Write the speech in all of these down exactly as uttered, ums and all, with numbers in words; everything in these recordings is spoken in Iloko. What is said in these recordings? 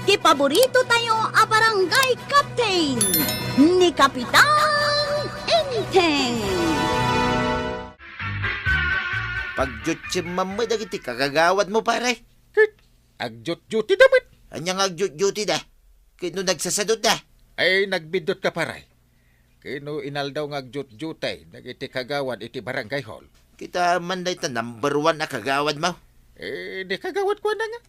Ti paborito tayo a barangay captain, ni Kapitan Enteng. Pagjutsim man met dagiti kagagawad mo, pare. Ket agjutjutida met. Ania nga agjutjutida? Ket no nagsasadutda? Ay, nagbiddutka, pare. Ket no inaldaw nga agjutjuti dagiti kagawad iti barangay hall. Kita man dayta number one a kagawad mo. Eh, di kagawad ko na nga.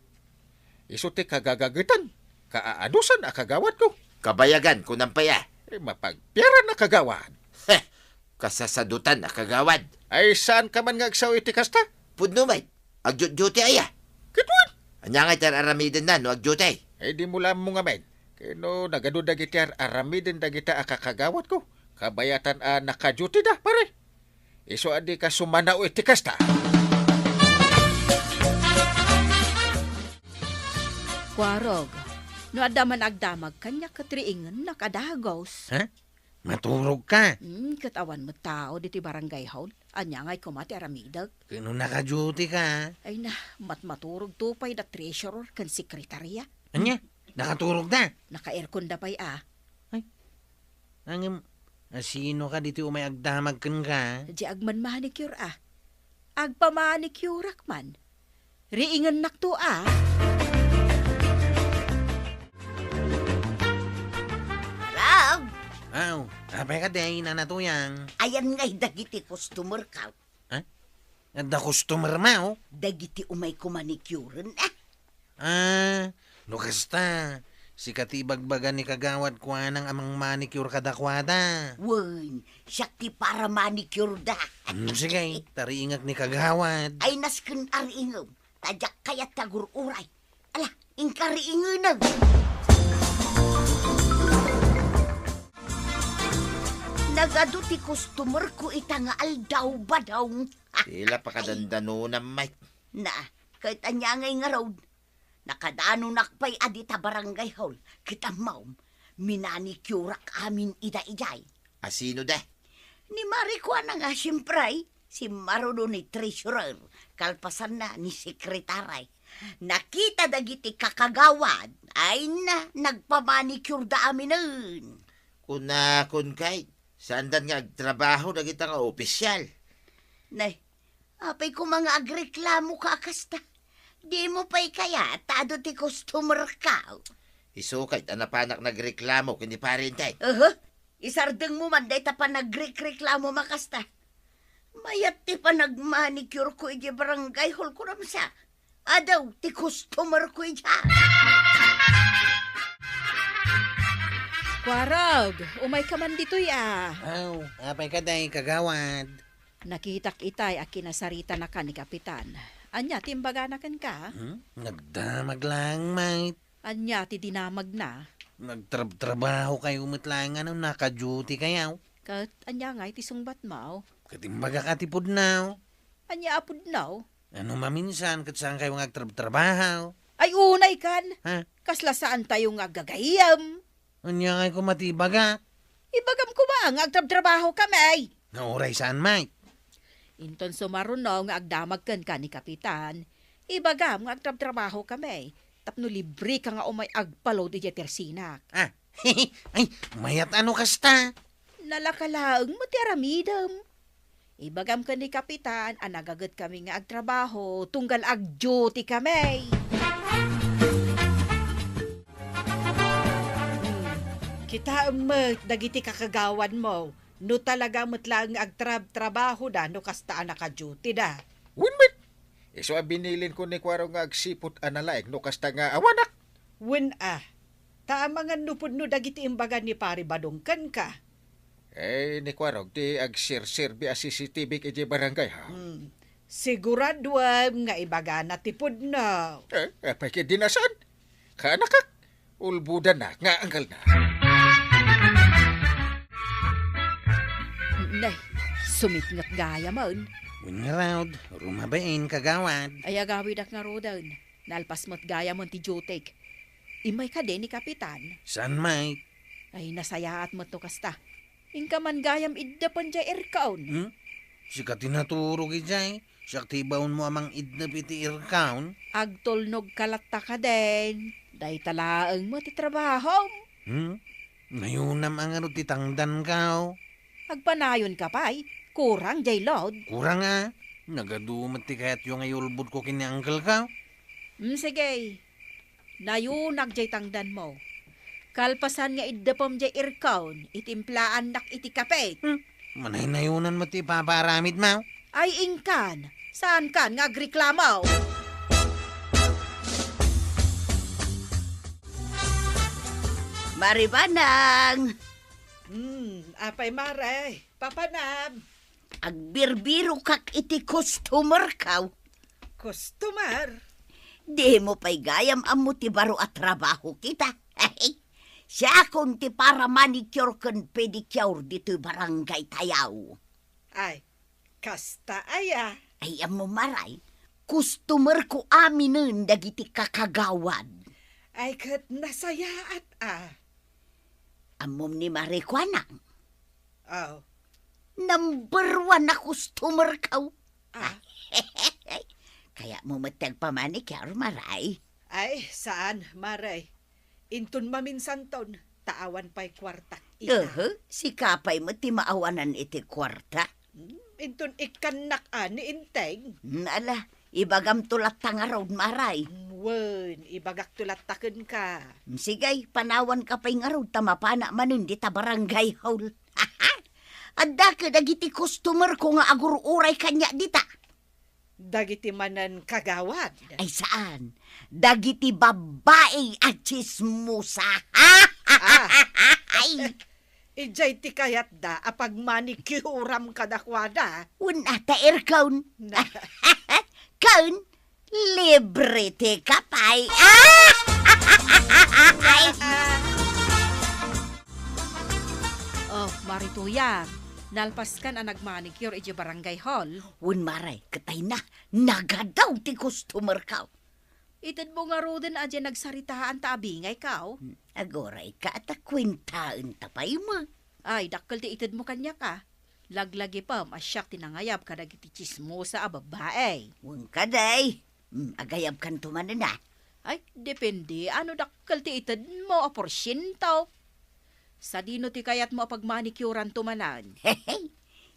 Isu ti kagagagetan, kaaanusan a kagawad ko. Kabayagan, kunam pay a. Eh, mapagpiaran a kagawad. Heh, kasasadutan a kagawad. Ay, saan ka man nga agsaw iti kasta? Pudno met, agjutjuti aya. Ket wen? Ania nga iti ar-aramiden na no agjutay? Ay, di mo lammo nga men. Ket no nagadu dagiti ar-aramiden dagita a kakagawad ko, kabayatan a nakajutida, pare. Isu a di ka sumanao iti kasta. Kuarog, no adda man agdamag kaniak ket riingennak a dagus. Ha? Maturog ka? Hmm, ket awan met tao diti barangay hall. Ania ngay koma ti aramidek? Ket no nakaduty ka? Ay na, matmaturog to pay da treasurer ken sekretarya. Ania? Nakaturog da? Naka-aircon da pay a. Ay, ngem, asino ka ditoy umay agdamag kenka? Di agman-manicure a. Agpamanicureak man. Riingennakto a. Arag! Aw, apay kadi, Nana Tuyang? Ayan ngay dagiti customer ka. Ha? Adda customer mo? Dagiti umay ko manicuren, ah. Ah, no kasta, sika ti ibagbaga ni kagawad Kuanang a mangmanicure kadakuada. Wen, siak ti para manicure da. Hmm, sige, tariingek ni kagawad. Ay, nasken ariingem, ta diak kayat ti agur-uray. Ala, inka riingenem. Nagadu ti customer ko ita nga aldaw, badong. Tila pakadandanonam, Mike. Na, ket ania ngay ngarud? Nakadanonak pay a dita barangay hall, ket ammom, minanicureak amin ida idiay. Asino da? Ni Mari Kuana nga, siempre, simmaruno ni treasurer, kalpasanna ni sekretary. Nakita dagiti kakagawad, ay na, nagpamanicure da aminen. Kunakon kay, saandan nga agtrabaho dagita nga opisyal? Nay, apay koma nga agreklamo ka a kasta? Di mo pay kayat ta adu ti customer ka? Isu kayat a napanak nagreklamo ken ni Pare Enteng. Aha, isardeng mo man dayta panagrekreklamo a kasta. Mayat ti panagmanicure ko iti barangay hall ko, namsa. Adu ti customer ko idiay. Kuarog, umay ka man ditoy a. Aw, apay kadi, kagawad? Nakitak itay a kinasaritanakan ni Kapitan. Ania ti imbagana kenka? Hmm? Nagdamag laeng, mate. Ania ti dinamagna? Nagtrabtrabaho kayo met laeng a naka-duty kayo. Ket ania ngay ti sungbatmo? Ket imbagak a ti pudno. Ania a pudno? Ano maminsan ket saan kayo nga agtrabtrabaho? Ay, unay kan. Ha? Kasla saan tayo nga aggagayyem. Ania ngay koma ti ibaga? Ibagam koma nga agtrabtrabaho kami. Nga uray saan, Mike? Inton sumaruno nga agdamag kenka ni Kapitan, ibagam nga agtrabtrabaho kami. Tapno libre ka nga umay agpalod idiay persinak. Ah, ay, mayat ano kasta? Nalaka laeng mo ti aramidem. Ibagam ken ni Kapitan a nagaget kami nga agtrabaho tunggal ag-duty kami. Hmm. Kitaem met dagiti kakagawad mo no talaga met laeng nga agtrabtrabahoda no kasta a naka-duty da. Wen met, isu a binilin ko ni Kuaro nga agsipud a nalaing no kasta nga awanak. Wen a, ta amangan no pudno dagiti imbaga ni Pari Badong kenka. Eh, ni Kuarog ti agserserbi a C C T V idiay barangay, ha? Hmm. Siguraduem nga ibagana ti pudno. Eh, apay ket di nasaan? Kaanakak, ulbodanna nga anggalna. Nay, sumitnget gayamen. Wen ngarud, rumabain, kagawad. Ay, agawidak ngaruden. Nalpas met gayamen ti dutyk. Immay kadi ni Kapitan? Saan, Mike? Ay, nasayaat met no kasta. Inka man gayam iddepen diay aircon. Hmm? Sika ti naturog idiay. Siak ti ibaonmo a mangidnep iti irkaon. Agtulnogka latta kadin. Dayta laeng met ti trabahom. Hmm? Nayonam a ngarud ti tangdanko. Agpanayonka pay. Kurang jay load. Kurang a. Nagadu met ti kayatyo nga iulbodko ken ni uncle ko. Hmm, sige. Nayonak jay tangdanmo. Kalpasan nga iddepem jay irkaon, itimplaannak iti kape. Hmm, manaynayonan met ti ipapaaramidmo. Ay, inkan, saankan nga agreklamo? Maribanang! Hmm, apay, Mare? Papanam? Agbirbirokak iti customer ko. Customer? Dimo pay gayam ammo ti baro a trabaho kita. Siakon ti para manicure ken pedicure ditoy barangay tayo. Ay, kasta aya? Ay, ammo, Maray, customer ko aminen dagiti kakagawad. Ay, ket nasayaat a. Ammom ni Maray kuana? Oh. Number one a customer ko. Ah. Kayatmo met ti agpamanicure, Maray? Ay, saan, Maray. Inton maminsanton, ta awan pay kuartak ita. Ehe, sika pay met ti maawanan iti kuarta. Hmm, inton ikkannak a ni Inteng. Hmm, ala, ibagamto latta ngarud, Maray. Hmm, wen, ibagakto latta kenka. Hmm, sige, panawanka pay ngarud ta mapana manen dita barangay hall. Adda kadagiti customer ko nga agur-uray kaniak dita. Dagiti manen kagawad? Ay, saan. Dagiti babbai a chismosa. Ah. Ay. Idiay ti kayatda a pagmanikuram kadakuada? Wen a, ta aircon. Na. Ken, libre ti kape. Ah! Ay! Oh, Mari Tuyang, nalpaskan a nagmanicure idiay barangay hall? Wen, Maray, ket ay na, nagadu ti customer ko. Itedmo ngaruden a diay nagsaritaan ta abingayka, o? Hmm, agurayka a ta kuentaenta pay met. Ay, dakkel ti itedmo kaniak, a. Laglagipem a siak ti nangayab kadagiti chismosa a babbai. Wen kadi. Hmm, agayabkanto manen, a. Ay, depende. Ano dakkel ti itedmo a porsiento? Sadino ti kayatmo a pagmanikuranto manen?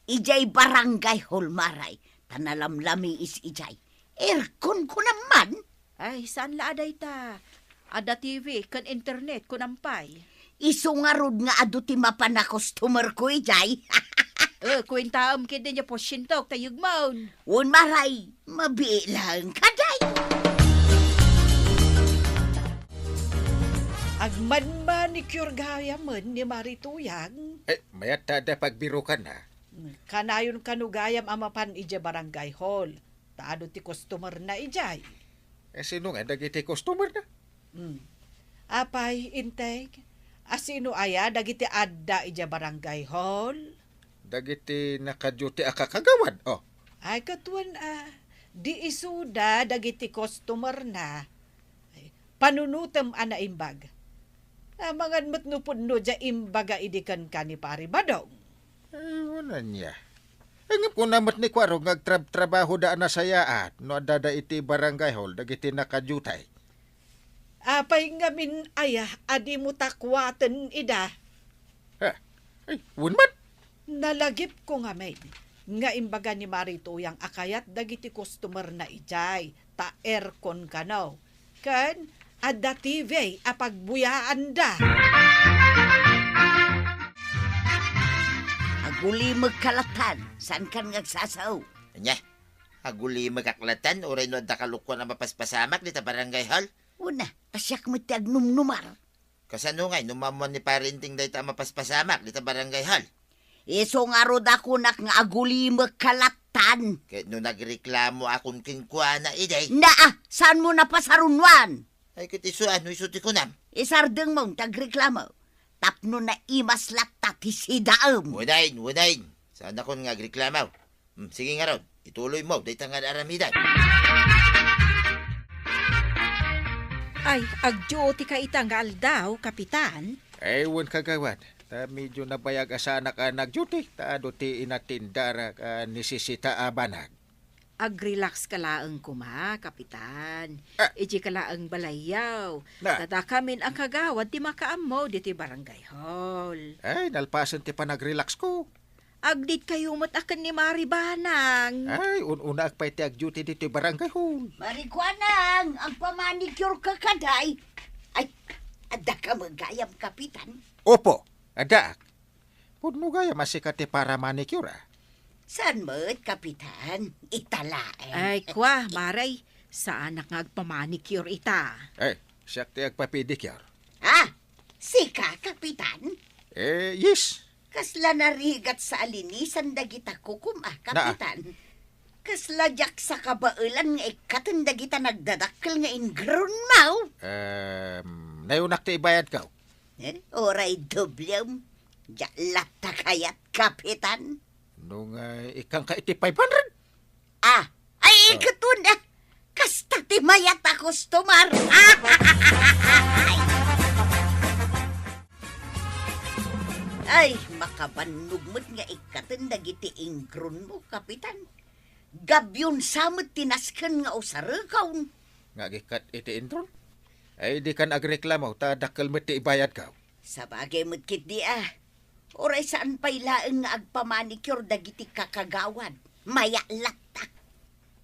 Idiay barangay hall, Maray, ta nalamlamiis idiay. Aircon ko naman. Ay, saan la a dayta? Adda T V ken internet, kunam pay. Isu ngarud nga adu ti mapan a customer ko idiay. Eh, kuentaem ketdi diay porsientok ta yegmon. Wen, Maray, mabiit laeng kadi. Agmanmanicure gayamen ni Mari Tuyang. Eh, mayat ta adda pagbirukanna. Kanayon kano gayam a mapan idiay barangay hall. Ta adu ti customer na idiay. Eh, sino nga dagiti customer na? Hmm. Apay, Inteng, a sino aya dagiti adda idiay barangay hall? Dagiti naka-duty a kakagawad, oh. Ay, katuen, a, di isuda dagiti customer na. Ay, panunutem a naimbag. Amangan met no pudno diay imbaga idi kenka ni Pari Badong. Ay, wen ania. Ngem kuna met ni Kuarog nga agtrabtrabahoda a nasayaat no addada iti barangay hall dagiti naka-duty. Apay ngamin aya a dimo ta kuaten ida? Ha? Ay, wen met. Nalagipko ngamin nga imbaga ni Mari Tuyang a kayat dagiti customer na idiay ta aircon kano. Ken adda T V a pagbuyaanda. Agulimekka lattan, saankan nga agsasao? Ania? Agulimekak lattan, uray no adda kalukoan a mapaspasamak dita barangay hall? Wen a, ta siak met ti agnumnumar. Kasano ngay no maammuan ni Pari Inteng dayta a mapaspasamak dita barangay hall? Isu ngarud a kunak nga agulimekka lattan. Ket no nagreklamoakon kenkuana idi? Naa, saanmo napasarunwan? Ay, ket isu, ano isu ti kunam? Isardengmo ti agreklamo. Tapno naimas latta ti sidaem. Unayen, unayen. Saanakon nga agreklamo. Hmm, sige ngarud, ituloymo dayta nga ar-aramidan. Ay, agduty ka ita nga aldaw, Kapitan? Ay, wen, kagawad. Ta medyo nabayag a saanak a nagduty, ta adu ti inatendarak a nesesita a banag. Ag-relax ka laeng koma, Kapitan. Ah. Idiay ka laeng balayyo. Na. Ta dakamin a kagawad ti makaammo ditoy barangay hall. Ay, nalpasen ti panag-relax ko. Agdate kayo met a ken ni Mari Banang. Ay, un-unaak pay ti ag-duty ditoy barangay hall. Mari Kuanang, agpamanicure ka kadi? Ay, adda ka met gayam, Kapitan? Opo, addaak. Pudno gayam a sika ti para-manicure, a? Saan met, Kapitan? Ita laeng. Ay, kwa, Mari, saanak nga agpamanicure ita. Ay, siak ti agpapedicure. Ah, sika, Kapitan? Eh, yes. Kasla narigat sa alinisan dagita kukom, a, Naa. Kapitan? Kasla diak sa kabaelan nga ikkaten dagita nagdadakkel nga ingrown mo? Em, nayunak ti ibayadko. Eh, uray doblem. Diak latta kayat, Kapitan. No nga, ikkanka iti five hundred? Ah, ay, Ah. Ikatun, ah. Kasta ti mayat a customer. Ay, makabannog met nga ikkaten dagiti ingrown mo, Kapitan. Gabion sa met ti nasken nga usarekon. Nga agikkat iti ingrown? Ay, dikan agreklamo, ta dakkel met ti ibayadko. Sabagay met ketdi, a. Uray saan pay laeng nga agpamanicure dagiti kakagawad. Mayat latta.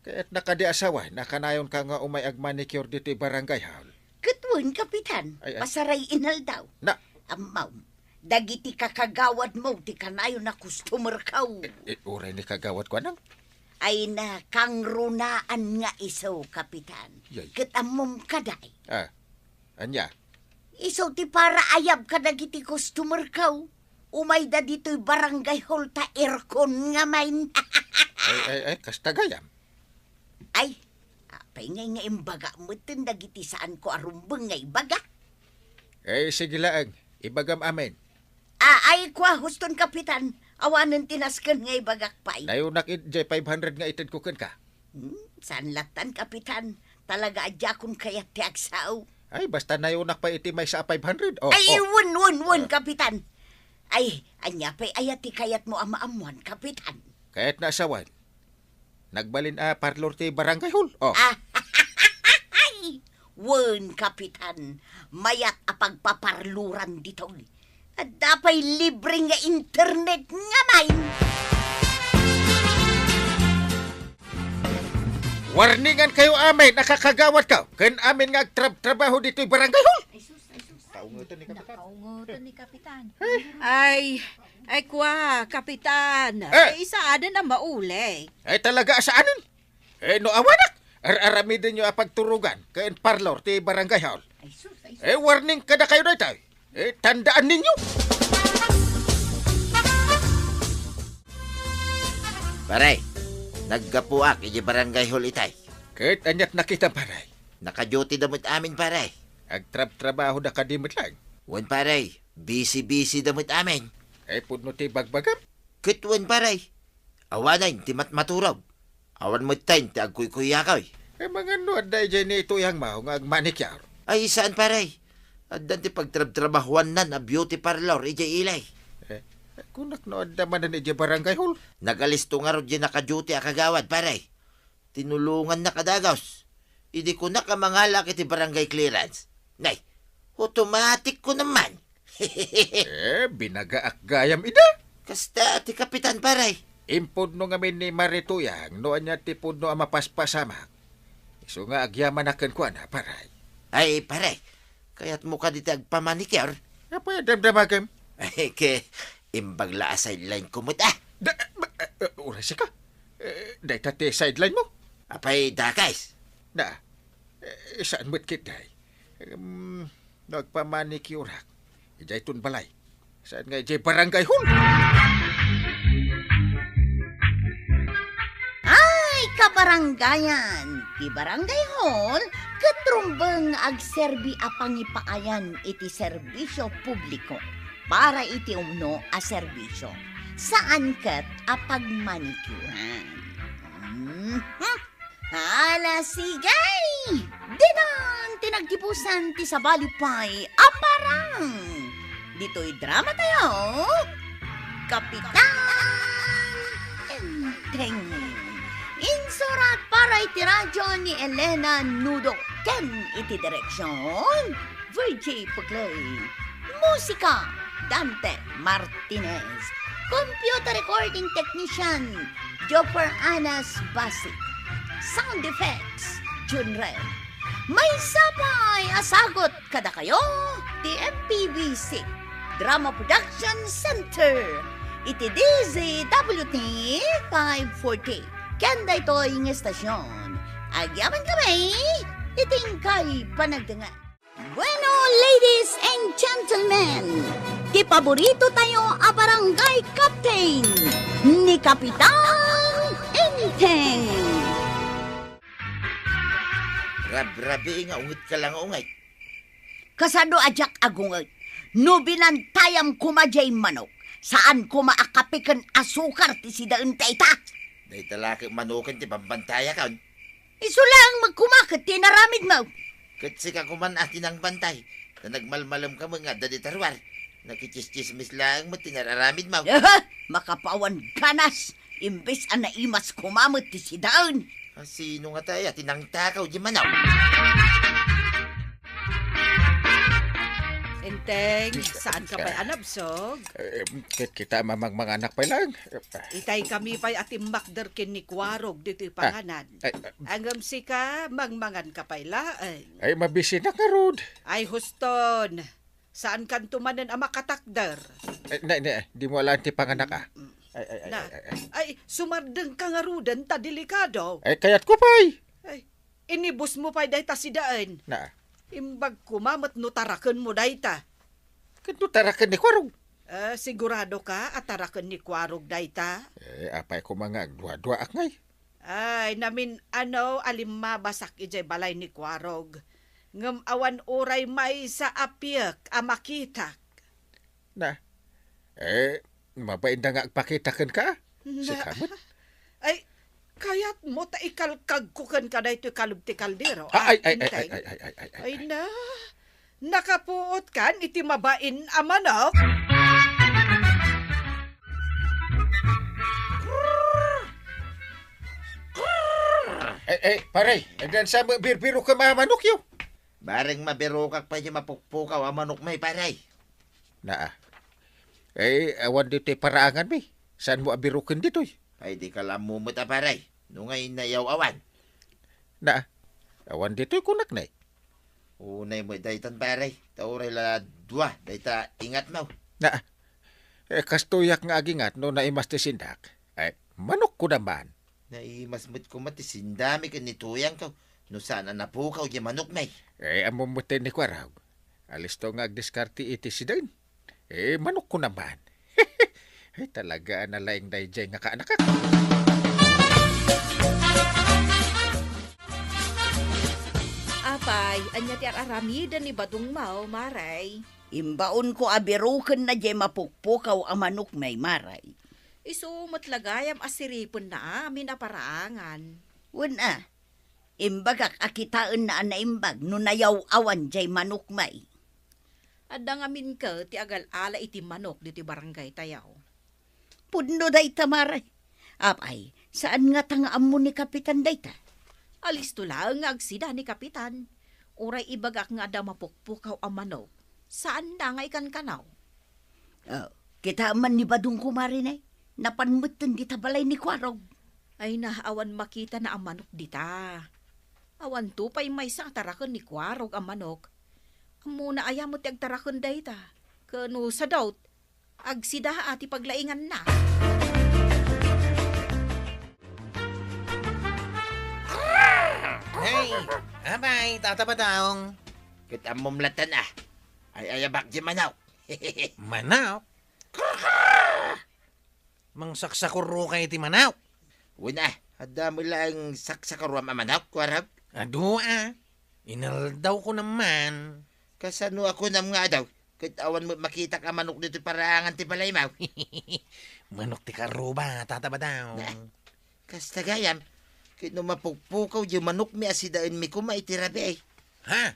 Kayatna kadi a sawen a kanayonka nga umay agmanicure ditoy barangay hall? Ket wen, Kapitan. Ay, ay. Pasaray inaldaw. Na. Ammom, dagiti kakagawad mo ti kanayon a customer ko. Eh, eh, uray ni kagawad ko, anang? Ay, nakangrunaan nga isu, Kapitan. Yay. Ket ammom kadi. Ah, ania? Isu ti para ayab kadagiti customer ko. Umayda ditoy barangay hall ta aircon ngamin. Ay, ay, ay, kasta gayam. Ay, apay ngay nga imbaga metten dagiti saanko a rumbeng nga ibaga? Eh, sige laeng, ibagam amin. Ah, ay, kwa, huston, Kapitan, awanen ti nasken nga ibagak pay. Nayunak iti five hundred nga itedko kenka. Hmm, saan lattan, Kapitan? Talaga a diakon kayat ti agsao. Ay, basta nayunak pay iti maysa a five hundred. Oh, Ay, oh. Wen, wen, wen, Ah. Kapitan. Ay, ania pay aya ti kayatmo a maammuan, Kapitan? Kayatna a sawen. Nagbalin a parlor ti barangay hall. Oh. Ah, wen, Kapitan, mayat a pagpaparloran ditoy. Adda pay libre nga internet ngamin. Warningan kayo amin a kakagawad ko ken amin nga agtrab-trabaho ditoy barangay hall. Ay, sus, ay, sus. Kaungutan ni Kapitan. Nakaungutan ni Kapitan. Ay, ay, kwa, Kapitan. Eh. Ay, saanen a mauli. Ay, talaga, saanen? Eh, no awanak, ar-aramidenyo a pagturogan ken parlor ti barangay hall. Ay, sus, ay, sus. Eh, warning kadakayo daytoy. Eh, tandaan ninyo. Pare, naggapuak iti barangay hall itay. Ket aniat nakitam, pare? Naka-duty da met amin, pare. Agtrab-trabaho da kadi met laeng? Wen, pare, busy-busy da met amin. Eh, pudno ti bagbagam? Ket wen, pare. Awanen ti matmaturog. Awan metten ti agkuykuyakoy. Eh, mangano adda idiay ni Tuyang Mao nga agmanicure? Ay, saan, pare. Addan ti pagtrabtrabahuannan a beauty parlor idiay ili. Eh, kunak no adda manen idiay barangay hall. Nagalisto ngarud diay naka-duty a kagawad, pare. Tinulongannak a dagus. Idi kunak a mangalaak iti barangay clearance. Nay, automatic ko naman. Eh, binagaak gayam ida. Kasta ti kapitan, pare. Impudno ngamin ni Mari Tuyang no ania ti pudno a mapaspasamak. Isu nga agyamanak kenkuana, pare. Ay, pare, kayatmo kadi ti agpamanicure? Apay a damdamagem? Ay, ket imbag la a sideline ko met, a. Da, ba, eh, uray sika? Eh, dayta ti sideline mo? Apay, dakes? Na, eh, saan met ketdi? Em, no agpamanicureak, idiay ton balay. Saan nga idiay barangay hall? Ay, kabarangayan! Ti barangay hall ket rumbeng nga agserbi a pangipaayan iti serbisio publiko para iti umno a serbisio, saan ket a pagmanikuran. Mhm. Hala, sige! Ditan ti nagtipusan ti sabali pay a parang. Ditoy drama tayo, Kapitan Enteng. Inso Para iti radyo ni Elena Nudo ken iti direksyon, Virgie Puclay. Musika, Dante Martinez. Computer recording technician, Jopper Anas Basi. Sound effects, Jun Ren. Maysa pay a sagut kadakayo ti M P B C Drama Production Center iti D Z W T five forty. Ken daytoy nga estasyon, agyamankami iti inkay panagdengngeg. Bueno, ladies and gentlemen, ti paborito tayo a barangay captain, ni Kapitan Enteng. Rabrabii nga ungetka la nga ungay. Kasano a diak agunget? No binantayam koma diay manok, saan koma a kape ken asukar ti sidaen dayta. Dayta la ket manoken ti bambantayakan. Isu laeng met koma ket ti inaramidmo. Ket sika koman a ti nangbantay, ta nagmalmalemka met nga adda dita ruar. Nakitsismis laeng met ti inaramidmo. Aha! Makapawan ganas, imbes a naimas koma met ti sidaen. A, sino ngata aya ti nangtakaw diay manok? Enteng, saan ka pay a nabsog? Eh, ket kita mamangmanganak pay laeng. Itay kami pay a timmakder ken ni Kuarog ditoy panganan. Ay, ah. Ngem sika, mangmangan ka pay laeng. Ay, mabisinak ngarud. Ay, huston. Saan kanto manen a makatakder? Ay, nay, nay, dimo alaen ti panganak, ah. Mm. Ay, ay, ay, Na, ay, ay, ay. Ay, sumardeng ka ngaruden ta delikado. Ay, kayatko pay. Ay, inibusmo pay dayta sidaen. Na. Imbag koma met no tarakenmo dayta. Ket no taraken ni Kuarog? Eh, sigurado ka a taraken ni Kuarog dayta? Eh, apay koma nga agduaduaak ngay? Ay, namin-ano a limmabasak idiay balay ni Kuarog. Ngem awan uray maysa a piek a makitak. Na, eh, mabainda nga agpakita kenka? Na, sika met? Ay, kayatmo ta ikalkagko kenka daytoy kalub ti kaldero, ah, ay, ay, ay, Enteng? Ay, ay, ay, ay, ay, ay, ay, ay. Na, nakapuot kan iti mabain a manok? Eh, eh, pare, addan sa birbirok a manok yo. Bareng mabirokak pay diay mapukpukaw a manok may, pare. Naa. Eh, awan ditoy paraangan mi. Saanmo a biroken ditoy? Ay, di ka la ammo met a, pare. No ngay nayaw-awan. Naa. Awan ditoy kunak, nay. Unay met daytan, pare. Ta uray la dua, dayta ingatmo. Naa. Eh, kastoyak nga agingat no naimas ti sindak. Ay, manok ko naman. Naimas met koma ti sindami ken ni Tuyangko no saan a napukaw diay manok, may. Eh, ammom met ni Kuarog. Alisto nga agdiskarte iti sidaen. Eh, manok ko naman. Ay, talaga a nalaing daydiay nga kaanakak. Apay, ania ti ar-aramiden ni badongmo, Mare? Imbaonko a birokenna diay mapukpukaw a manok, may, Mare. Isu met la gayam a siripenna amin a paraangan. Wen a, imbagak a kitaenna a naimbag no nayaw-awan diay manok, may. Adda ngamin ket ti agal-ala iti manok ditoy barangaytayo. Pudno dayta, Mare. Apay, saan ngata nga ammo ni Kapitan dayta? Alisto laeng nga agsida ni Kapitan. Uray ibagak nga adda mapukpukaw a manok, saanna nga ikankanaw. Oh, kitaem man ni badongko, Mare, ne? Napan metten dita balay ni Kuarog. Ay na, awan makitana a manok dita. Awanto pay maysa a taraken ni Kuarog a manok. Ammona aya met ti agtaraken dayta? Ken no sadut, agsidaa ti paglainganna. Hey, apay, Tata Badong. Ket ammom latta a, ay-ayabak diay manok. Manok? Mangsaksakurro kay ti manok? Wen a, adda met laeng saksakurruam a manok, Kuarog? Adu a. Inaldawko naman. Kasano a kunam nga adu? Ket awan met makitak a manok ditoy paraangan ti balaymo. Manok ti karuba, Tata Badong. Na, kasta gayam, ket no mapukpukaw diay manokmi a sidaenmi koma iti rabii. Ha?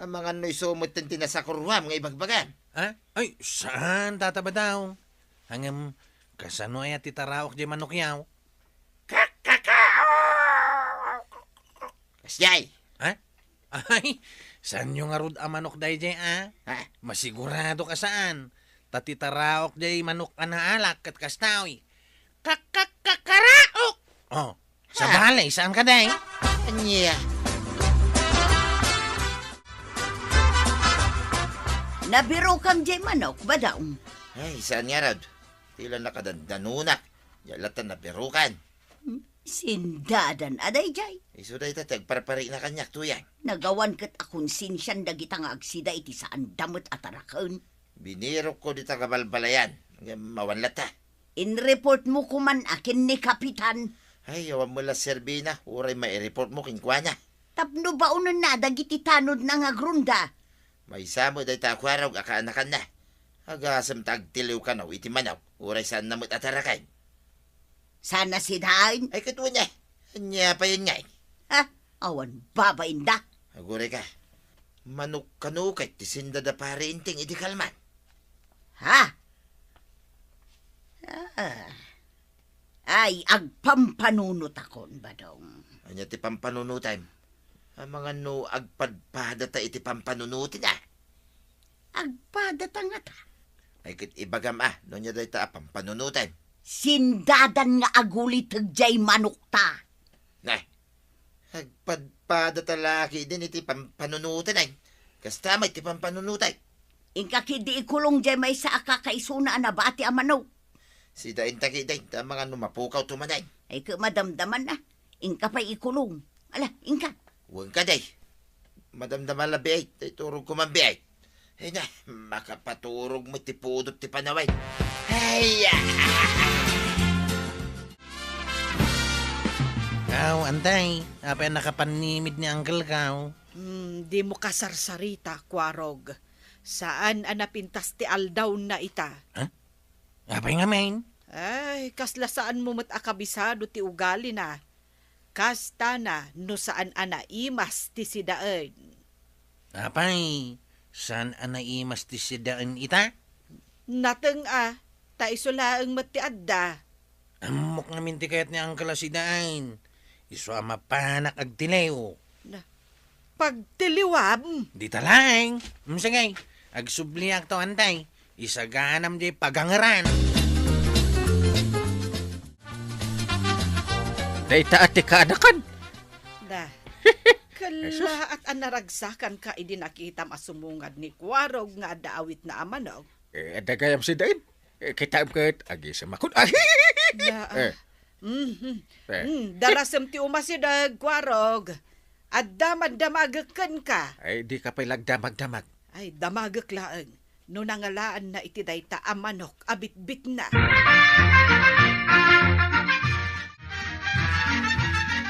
Amangan no isu metten ti nasakurruam nga ibagbagam. Ha? Ay, saan, Tata Badong. Ngem, kasano aya ti tarawak diay manokyo? Kakakao! Kasdiay. Ha? Ay, saanyo ngarud a manok daydiay, a? Ha? Masigurado ka saan. Ta ti taraok diay manok a naalak ket kastoy. Kak-, kak-, kakaraok! Oh, Ha? sabali, saan ka, day? Ania? Nabirokam diay manok, Badong. Ay, saan ngarud? Ti la nakadandanunak. Diay latta nabirokan. Hmm, sindadan a daydiay. Isu dayta ti agparparina kaniak, Tuyang. Nagawan ket a konsensian dagita nga agsida iti saanda met a taraken. Binirokko dita kabalbalayan. Ngem awan latta. Inreportmo koman a ken ni Kapitan. Ay, awan met la serbina, uray maireport mo kenkuana. Tapno baonenna dagiti tanodna nga agrunda. Maysa met dayta a kuarog a kaanakanna. Agasem ta agtiliw kano iti manok, uray saanna met a taraken. Saan a sidaen? Ay, ket wen, eh. Ania payen ngay? Ha? Awan babainda? Aguray ka. Manok kano ket ti sinda da Pare Enteng iti kalman. Ha? Ah. Ay, agpampanunotakon, Badong. Ania ti pampanunotem? Amangan no agpadpadata iti pampanunoten, a? Agpadata ngata? Ay, ket ibagam, a, no ania dayta a pampanunotem. Sindadan nga aguliteg diay manokta. Nay, agpadpadata la ketdin iti pampanunoten, ay. Kasta met ti pampanunotem. Inka ketdi ikulong diay maysa a kakaisuna a nabati a manok. Sidaenta ketdin, ta amangan no mapukawto manen. Ay, ket madamdaman a. Inka pay ikulong. Ala, inka. Wen kadi. Madamdama la biit, ta iturogko man biit. Ay na, makapaturog met ti pudot ti panawen. Ay, ah! Aw, Antay, apay a nakapannimid ni Uncle Kao? Hmm, dimo kasarsarita, Kuarog. Saan a napintas ti aldawna ita. Ha? Apay ngamin? Ay, kasla saanmo met a kabisado ti ugalina. Kastana no saan a naimas ti sidaen. Apay, saan a naimas ti sidaen ita? Nateng a, ta isu laeng met ti adda. Ammok ngamin ti kayat ni Uncle a sidaen. Isu a mapanak agtiliw. Na, pagtiliwam? Dita laeng. Mm, sige. Agsubliakto, Antay. Isaganam diay pagangeran. Dayta a ti kaanakan. Da. Ay, sus. Kellaat a naragsakanka idi nakitam a sumungad ni Kuarog nga adda awitna a manok. Eh, adda gayam sidaen. Eh, kitaem ket agisemakon. Ay! Da, ah. Eh. Mhm. Eh. Mm, darasem ti umasideg, Kuarog. Adda man damagek kenka. Ay, dika pay la agdamagdamag. Ay, damagek laeng no nangalaanna iti dayta a manok a bitbitna.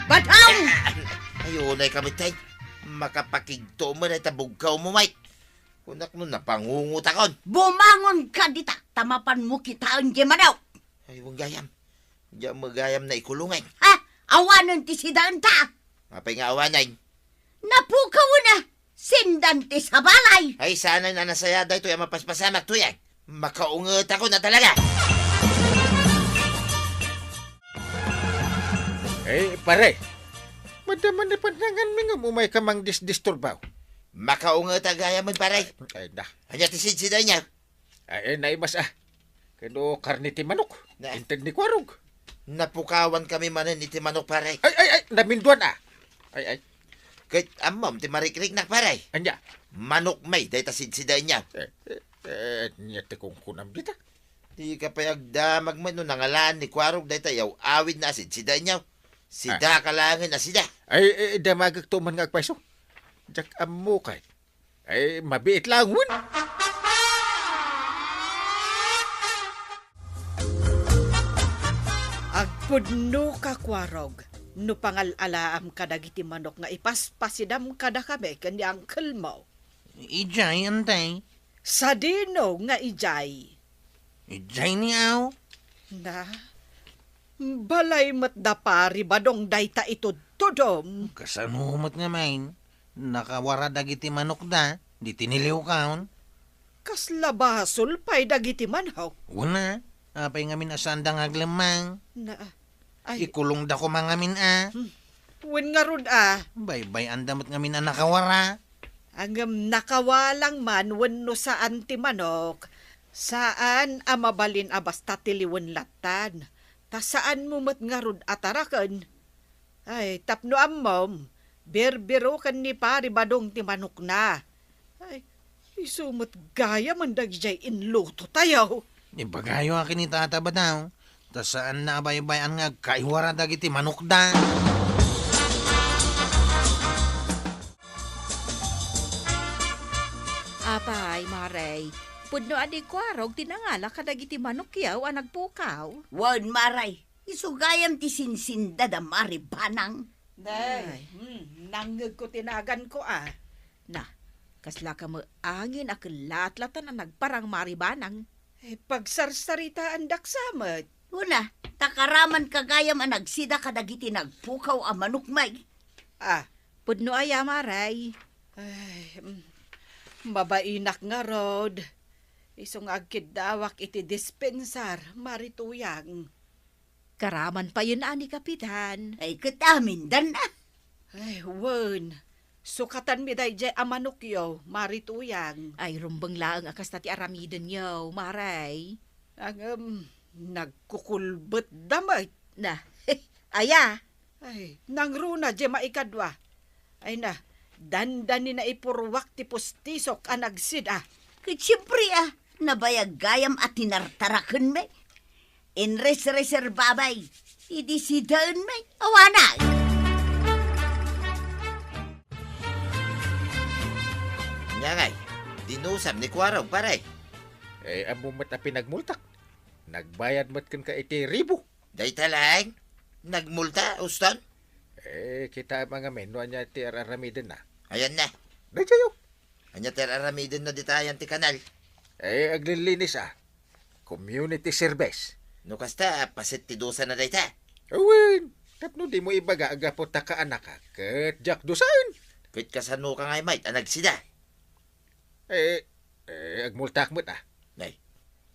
Badong! Ay, unay kami, tay. Makapakigto mo na ita bugkaw mo, Mike. Kunak no napangungutakon. Bumangon ka dita, ta mapanmo kitaen diay manok. Ay, wen gayam. Diak met gayam naikulongen. Ha? Awanen ti sidaenta. Apay nga awanen? Napukawen a. Sindan ti sabali. Ay, saan a nasaya daytoy a mapaspasamak, Tuyang. Makaungetakon a talaga. Eh, pare. Madama ni pannanganmi ngem umayka mangdisdisturbaw. Makaungetak gayamen, pare. Ay, da. Ania ti sidsidaenyo? Ay, ay, naimas a. Kano karne ti manok. Na. Inted ni Kuarog. Napukawan kami manen iti manok, pare. Ay, ay, ay, naminduan a. Ay, ay. Ket ammom ti marikriknak, pare. Ania? Manok met dayta sidsidaenyo. Eh, eh, eh, ania ti kunkunam dita? Dika pay agdamag met no nangalaan ni Kuarog dayta yaw-awidna a sidsidaenyo. Sida Ah. ka laengen a sida. Ay, eh, damagekto man nga agpayso. Diak ammo kay. Ay, mabiit laeng wen. Agpudnoka, Kuarog, no pangal-alaam kadagiti manok nga ipaspasidam kadakami ken ni uncle mo. Idiay, Antay. Sadino nga idiay? Idiay ni aw. Na, balay met da Pari Badong dayta itudtudom. Kasano met ngamin? Nakawara dagiti manokda, di tiniliwkaon. Kasla basol pay dagiti manok. Wen a, apay ngamin a saanda nga aglemmang? Na, ay. Ikulongda koma ngamin a. Hmm. Wen ngarud a. Baybay-anda met ngamin a nakawara. Ngem nakawalang man wenno saan ti manok, saan a mabalin a basta tiliwen lattan. Ta saanmo met ngarud a taraken. Ay, tapno ammom, birbiroken ni Pari Badong ti manokna. Ay, isu met gayamen dagijay inlutotayo. Ibagayo a ken ni Tata Badaw, ta saanna a baybay-an nga agkaiwara dagiti manokda. Apay, Marey, pudno a di Kuarog ti nangala kadagiti manokyo a nagpukaw? Wen, Marey, isu gayam ti sinsinda da Mari Banang. Day, ay. Hmm, nangngegko ti naganko a. Na, kaslaka met angin a kellatlatan a nagparang Mari Banang. Eh, pagsarsaritaandak sa met. Una, ta karamanka gayam a nagsida kadagiti nagpukaw a manok, may. Ah. Pudno aya, Marey? Ay, mm, mabainak ngarud. Isu nga agkiddawak iti dispensar, Mari Tuyang. Karaman payen a ni Kapitan. Ay, ket amindan a. Ay, wen. Sukatanmi daydiay a manokyo, Mari Tuyang. Ay, rumbeng laeng a kasta ti aramidenyo, Marey. Ngem, nagkukulbetda met. Na, aya? Ay, nangruna diay maikadua. Ay na, dandani naipurruak ti pustisok a nagsida. Ket siempre a, nabayag gayam a tinartarakenmi. Inresreserbabay, idi sidaenmi, awanak. Ania ngay, dinusam ni Kuarog, pare? Eh, ammo met a pinagmultak. Nagbayad met kenka iti ribu. Dayta laeng? Nagmulta, Uston? Eh, kitaem a ngamin no ania ti ar-aramidenna. Ayanna. Daytayo. Ania ti ar-aramidenna ditayan ti kanal? Eh, aglilinis a. Community service. No kasta, paset ti dusana dayta? Awen, tapno dimo ibaga a gapu ta kaanaka, ket diak dusaen. Ket kasano ka ngay met a nagsida? Eh, eh, agmultak met a. Nay,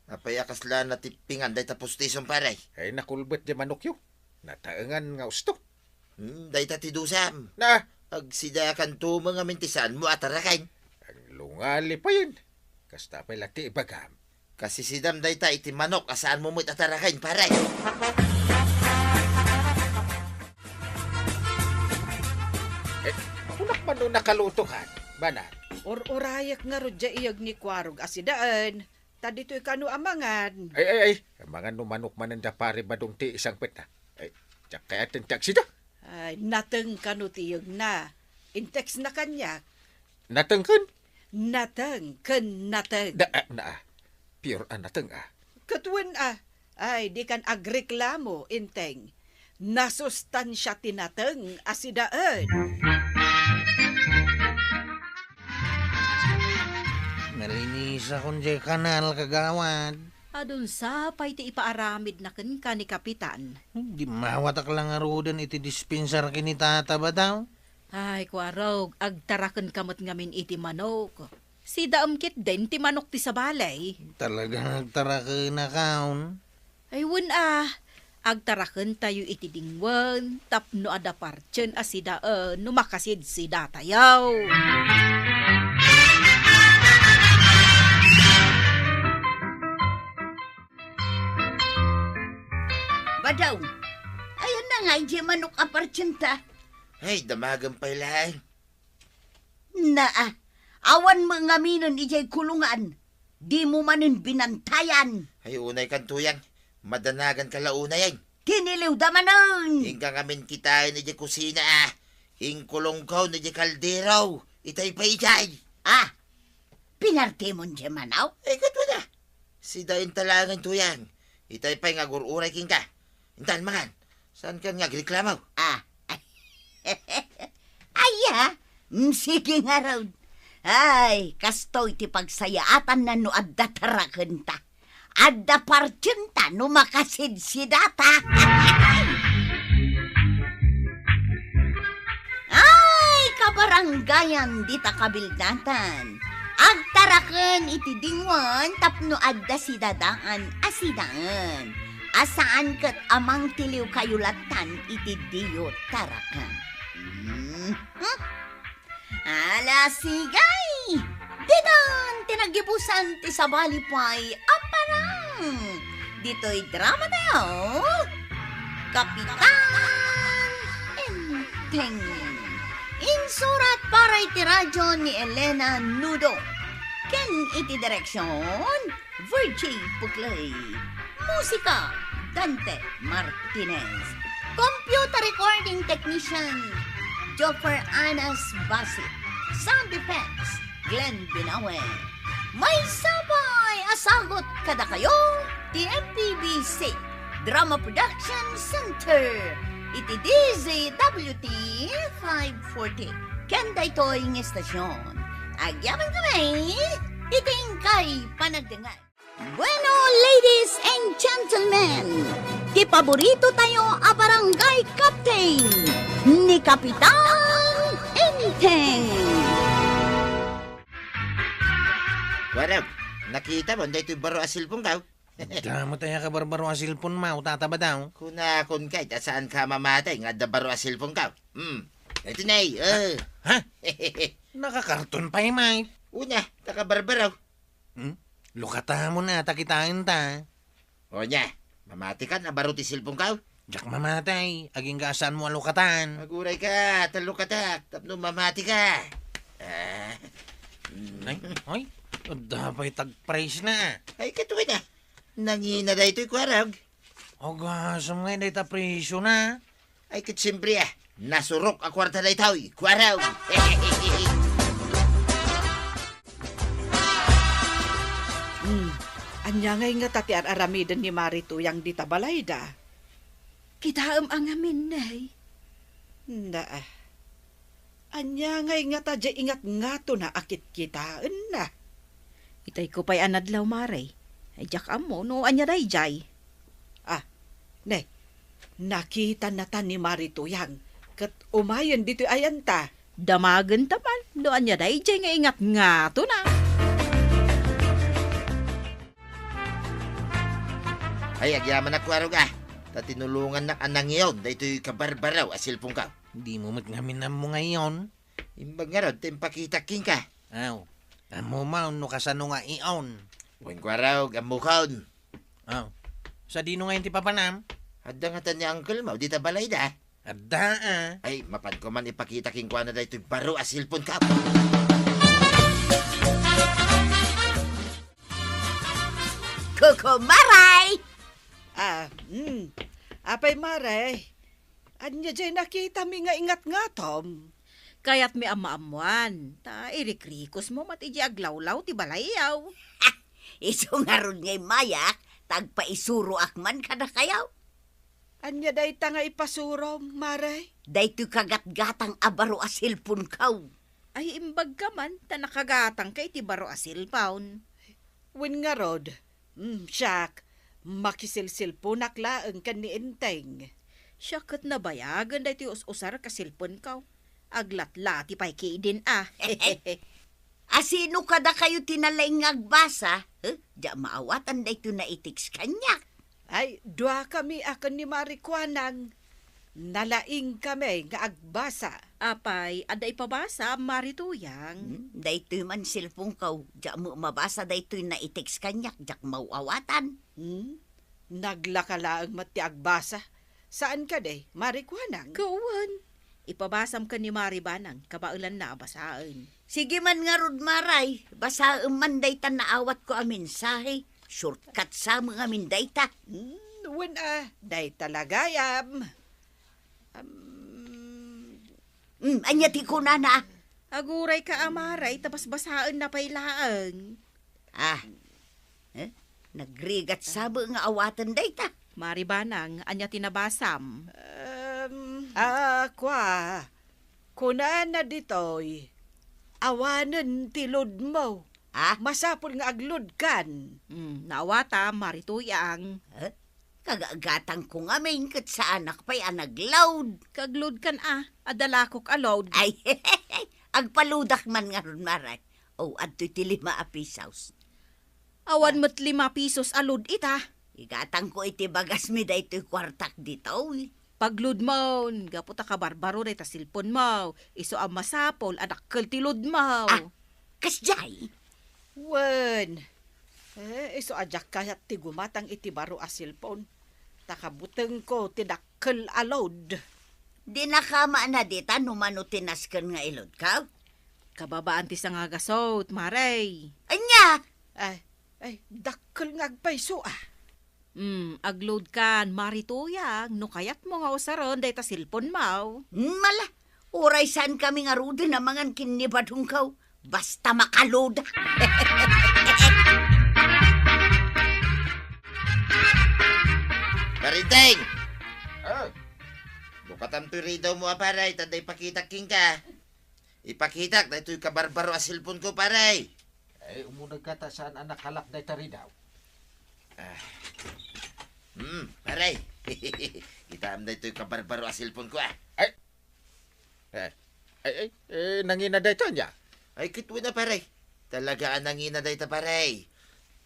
apay a kasla natippingan dayta pustisem, pare? Eh, nakulbet diay manokyo. Nataengan nga usto. Hmm, dayta ti dusam. Na? Agsidakanto met ngamin ti saanmo a taraken. Aglungali payen. Kasta pay la ti ibagam. Kasisidam dayta iti manok a saanmo met a taraken, pare. Eh, kunak man no nakalutokan, Banang. Ur-urayek ngarud diay iyeg ni Kuarog a sidaen. Ta ditoy kano a mangan. Ay, ay, ay. Amangan no manok manen da Pare Badong ti isangpetna. Ay, diak kayat ti agsida. Ay, nateng kano ti iyegna. Inteksna kaniak. Nateng ken? Nateng ken nateng. Da, ah, na, ah. Pure a nateng, ah. Ket wen, ah. Ay, dikan agreklamo, Enteng. Nasustansia ti nateng a sidaen. Nalinisakon diay kanal, kagawad. Adun sa pay ti ipaaramidna kenka ni Kapitan. Dimmawatak la ngaruden iti dispensar ken ni Tata Badaw. Ay, Kuarog, agtarakenka met ngamin iti manok. Sidaem ketdin ti manok ti sabali. Talaga nga agtarakenakon. Ay, wen a, agtarakentayo iti dingwen tapno adda partien a sidaen no makasidsidatayo. Badaw, ayanna ngay diay manok a partienta? Ay, damagen pay laeng. Naa, awan met ngaminen idiay kulungan. Dimo manen binantayan. Ay, unay kan tuyang. Madanagan ka la unay, ay. Tiniliwda manen. Inka ngamin kitaen idiay kusina, ah. Inkulongko idiay kaldero. Itay pay idiay. Ah, pinartemon diay manok? Ay, ket wen a. Sidaenta laeng, tuyang. Itay pay nga agur-uray kenka. Intan, mangan. Saankan nga agreklamo? Ah. Aya? Mm, sige ngarud. Ay, kastoy ti pagsayaatanna no adda tarakenta. Adda partienta no makasidsidata. Ay, kabaranggayan dita kabildatan. Agtaraken iti dingwen tapno adda sidadaan a sidaen. A saan ket a mangtiliwkayo lattan iti diyo taraken. Hmm? Hmm? Ala, sigay! Ditan ti naggibusan ti sabali pay a parang ditoy drama tayo, Kapitan Enteng. Insurat para iti radyo ni Elena Nudo. Ken iti direksyon, Virgie Puclay. Musika, Dante Martinez. Computer recording technician, Joffer Anas Basit. Sound effects, Glenn Binawe. Maysa pay a sagut kadakayo ti M P B C Drama Production Center iti D Z W T five forty. Ken daytoy nga estasyon, agyaman kami iti inkay panagdengngeg. Bueno, ladies and gentlemen, ti paborito tayo a barangay captain, ni Kapitan Enteng. Kuarog, nakita mo daytoy baro a cellphone ko? Damo tayo kabarbaro a cellphone mo, tata ba daw? Kunakon kay, ta saan ka mamatay nga adda baro a cellphone ko? Hmm. Ito na eh, eh. Ha? Nakakarton pay, Mike. Una, takabarbaro. Hmm? Lukata mo na, ta kitaen ta. O niya, mamati ka na baro ti cellphone ka? Diak mamati, agingga saan mo a lukatan. Aguray ka, ta lukatak, tapno mamati ka. Ah. Ay, ay, adda pay tagprice na. Ay, katuwi na. Nangina daytoy kuarog. Agasam nga, dayta presyo na. Ay, ket siempre, ah, nasurok a kuarta daytoy, kuarog. Hmm, ania ngay ngata ti ar-aramiden ni Mari Tuyang dita balayda? Kitaem a ngamin, Nay. Naa. Ania ngay ngata diay ingatngatona a kitkitaenna? Itay ko pay a nadlaw, Mari. Ay, diak ammo no ania daydiay. Ah, ne, nakitanna ta ni Mari Tuyang, ket umayen ditoy ayanta. Damagenta man no ania daydiay nga ingatngatona. Ay, agyamanak, kuarog, ah. Ta tinulongannak a nangiyon daytoy kabarbaraw a cellphone ka. Dimo met ngamin ammo nga iyon. Imbag ngarud ti impakitak kenka. Aw, ammo man no kasano nga iyon. Wen, kuarog, ammokon. Aw, sadino ngayon ti papanam? Adda ngata ni uncle mo dita balayda? Adda, ah. Ay, mapanko man ipakita kenkuana daytoy baro a cellphone ka. Kuko, Maray! Ah, hmm. Apay, Maray? Ania diay nakitami nga ingatngatom? Kayatmi a maammoan, ta irikrikosmo met idiay aglawlaw ti balayyo. Isu ngarud nga immayak, ta agpaisuroak man kadakayo. Ania dayta nga ipasurom, Maray? Daytoy kagatgatang a baro a cellphone ko. Ay, imbagka man, ta nakagatangka iti baro a cellphone. Wen ngarud, mm, siak, makiselselponak laeng ken ni Enteng. Siak ket nabayagen daytoy us-usar ka cellphone ko. Aglatlati pay kidin a. A sino kadakayo ti nalaing nga agbasa? Huh? Diak maawatan daytoy naitext kaniak. Ay, duakami a ken ni Mari Kuanang. Nalaingkami nga agbasa. Apay, adda ipabasa, Mari Tuyang? Hmm, daytoy man cellphone ko. Diak met mabasa daytoy naitext kaniak, diak maawatan. Hmm? Naglaka laeng met ti agbasa. Saan kadi, Mari Kuanang? Kawan. Ipabasam ken ni Mari Banang, kabaelanna a basaen. Sige man ngarud, Maray, basaem man dayta naawatko a mensahe. Shortcut sa met ngamin dayta. Hmm, wen a, dayta la gayam. Am, hmm, ania ti kunana? Agurayka a, Maray, ta basbasaenna pay laeng. Ah. Eh? Nagrigat sa met nga awaten dayta. Mari Banang, ania ti nabasam? Em, a, kua, kunana ditoy, awanen ti loadmo. Ah? Masapul nga agloadkan. Hmm, naawatam, Mari Tuyang. Eh? Kagagatangko ngamin ket saanak pay a nagload. Kagloadkan a, adda lakok a load. Ay, agpaloadak man ngarud, Maray. O, adtoy ti lima a pisos. Awan met lima pisos a load ita. Igatangko iti bagasmi daytoy kuartak ditoy. Pag-load-mon, gapu ta kabarbaro dayta cellphone-mo. Isu a masapul a dakkel ti load-mo. Ah, kasdiay? Wen. Eh, isu a diak kayat ti gumatang iti baro a cellphone. Ta kabutengko ti dakkel a load. Dinaka maanad ita no mano ti nasken nga i-load-ko? Kababaan ti sangagasut, Mare. Ania? Ay, ay, dakkel nga agpayso, ah. Hmm, ag-load-kan, Mare Tuyang, no kayatmo nga usaren dayta cellphone-mo. Mala, uray saankami ngaruden a mangan ken ni badongko, basta maka-load. Pare Enteng! Ah. Bukatam toy ridaw-mo a, pare, ta adda ipakitak kenka. Ipakitak daytoy kabarbaro a cellphone-ko, pare. Ay, umuneg ka ta saan a nakalak dayta ridaw. Ah. Hmm, pare. Kitaem daytoy kabarbaro a cellphone-ko, ah. Ay. Eh, ay, ay, eh, nangina dayta ania? Ay, kitwena, pare. Talaga a nangina dayta, pare.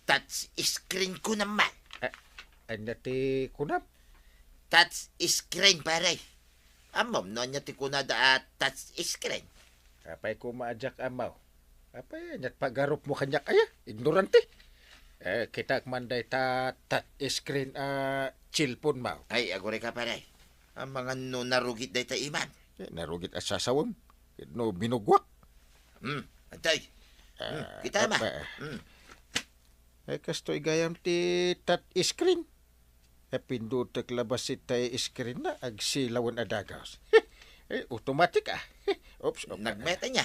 Touch screen-ko naman. Eh, ania ti kunam? Touch screen, pare. Ammom no ania ti kunada a touch screen? Apay koma a diak ammo. Apay, ania ti pagarupmo kaniak aya? Ignorante. Eh, kitaek man dayta touch screen a cellphone-mo. Ay, agurayka, pare. Amangan no narugit dayta imam. Eh, narugit a sasawem. No binugwak. Hmm, adtoy. Hmm, ah, kita ma. Apa, ah. Hmm. Eh, kastoy gayam ti touch screen. Eh, pindutek laeng dayta screen-na, agsilawen a dagus. Eh, automatic, ah. Oops, oops. Nagmeta nia.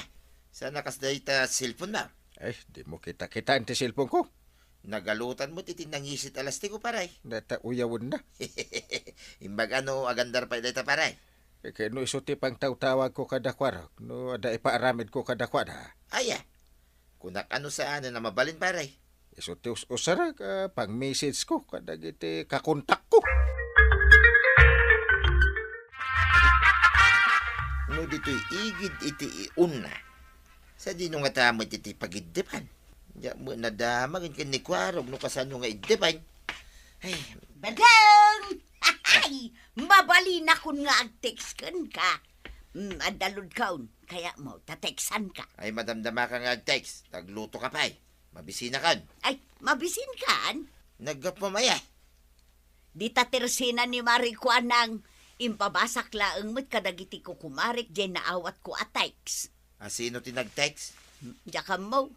Saan a kas dayta cellphone-mo? Eh, dimo kita-kitaan ti cellphone-ko. Nagalutan met iti nangisit a lastiko, pare. Dayta uyawenna. Imbag ano, agandar pay dayta, pare. Eh, ket no isu ti pangtawtawagko kadakuarok, no adda ipaaramidko kadakuada. Aya. Kunak ano saanen a mabalin, pare. Isu ti us-usarek, ah, pang-message-ko kadagiti kakontakko. No ditoy igid iti iunna, sadino ngata met iti pagiddepan? Diak met nadamag ken ni Kuarog no kasano nga iddepan. Ay. Badong! Ay! Mabalinakon nga ag-text kenka. Mm, adda load-kon. Kayatmo, ta-textanka. Ay, madamdamaka nga ag-text. Naglutoka pay. Mabisinakon. Ay, mabisinkan? Naggapu maya. Dita tersina ni Mari Kuanang, impabasak laeng met kadagiti kukumarek diay naawatko a text. A, sino ti nag-text? Diak ammo.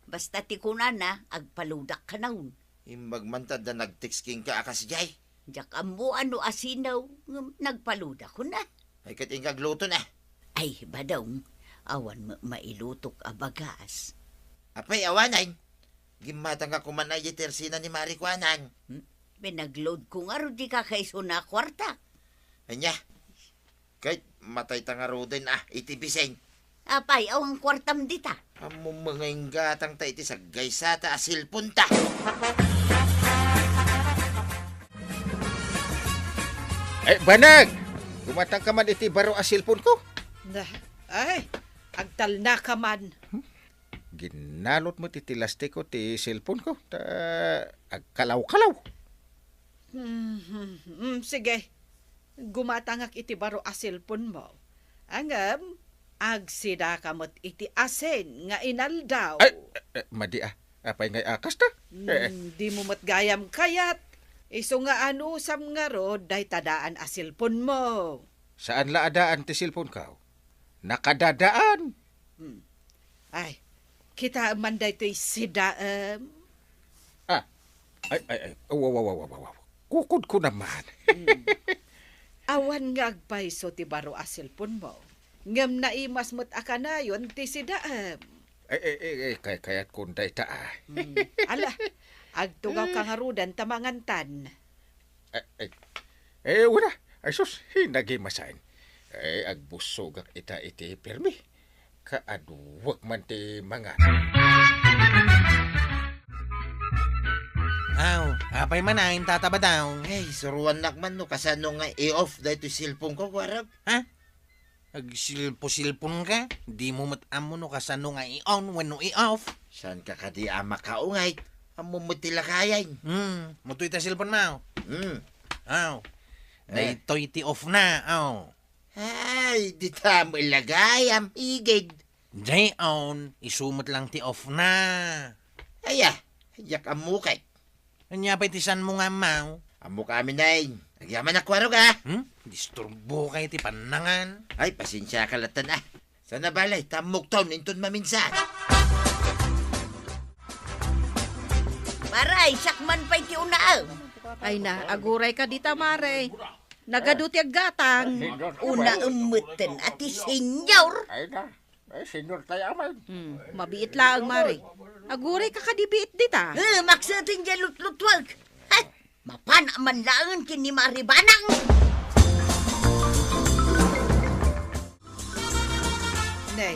Basta ti kunana, agpa-load-ak kano. Imbag man ta adda nag-text kenka a kasdiay. Diak ammo no asino, ngem nagpa-load-akon a. Ay, ket inka agluto na. Ay, Badong, awan met mailutok a bagas. Apay, awanen? Gimmatangka koma idiay tersina ni Mari Kuanang. Hmm? Pinag-load-ko ngarud ti kakaisuna a kuarta. Ania? Ket matayta ngaruden a iti bising. Apay, awan kuartam dita. Ammom nga inggatangta iti saggaysata a cellphone-ta. Eh, banag! Gumatangka man iti baro a cellphone-ko. Na, ay, agtalnaka man. Ginalot met iti lastiko ti cellphone-ko, ta agkalaw-kalaw. Hmm, hmm, hmm, sige. Gumatangak iti baro a cellphone-mo. Ngem, agsidaka met iti asin nga inaldaw. Ay, eh, eh, madi a. Apay ngay a kasta? Hmm, eh, eh. Dimo met gayam kayat. Isu nga anusam ngarud dayta daan a cellphone-mo. Saan la a daan ti cellphone-ko? Nakadadaan. Hmm. Ay, kitaem man daytoy sidaem. Ah. Ay, ay, ay. Aw, aw, aw. Kukodko naman. Hmm. Awan nga agpayso ti baro a cellphone-mo. Ngem naimas met a kanayon ti sidaem. Ay, ay, ay, ay, kay-, kayatkon dayta, ah. Hmm. Ala, agtugawka ngaruden ta mangantan. Eh, eh, eh, wala. Ay, sus, hinagim a saan. Eh, agbussogak ita iti permi. Kaaduek man ti mangan. Aw, apay man a, Tata Badong? Ay, suroannak man no kasano nga i-off daytoy cellphone-ko, Kuarog. Ha? Agsilpo-silponka? Dimo met ammo no kasano nga i-on wenno i-off? Saanka kadi a makaungay? Ammom met ti lakayen. Hmm, mutoy ta cellphone-mo. Hmm. Aw. Eh. Daytoy ti off na, aw. Ay, dita met la gayam, igid. Jay on, isu met lang ti off na. Aya, diak ammo kay. Ania pay ti saanmo nga ammo? Ammok amin ay. Agyamanak, Warog, a. Hmm? Disturboka iti pannangan. Ay, pasensiaka latta, a. Saan a bale, ta ammok ton inton maminsan. Maray, siak man pay ti unaem. Ay na, agurayka dita, Maray. Nagadu ti aggatang. Unaem metten a ti senior. Ay na, eh, senior tayo, amay. Hmm, mabiit laeng, Maray. Agurayka kadi biit dita. Eh, maksetin diay lutlutuek. Hay, mapan a man laeng ken ni Mari Banang. Nay,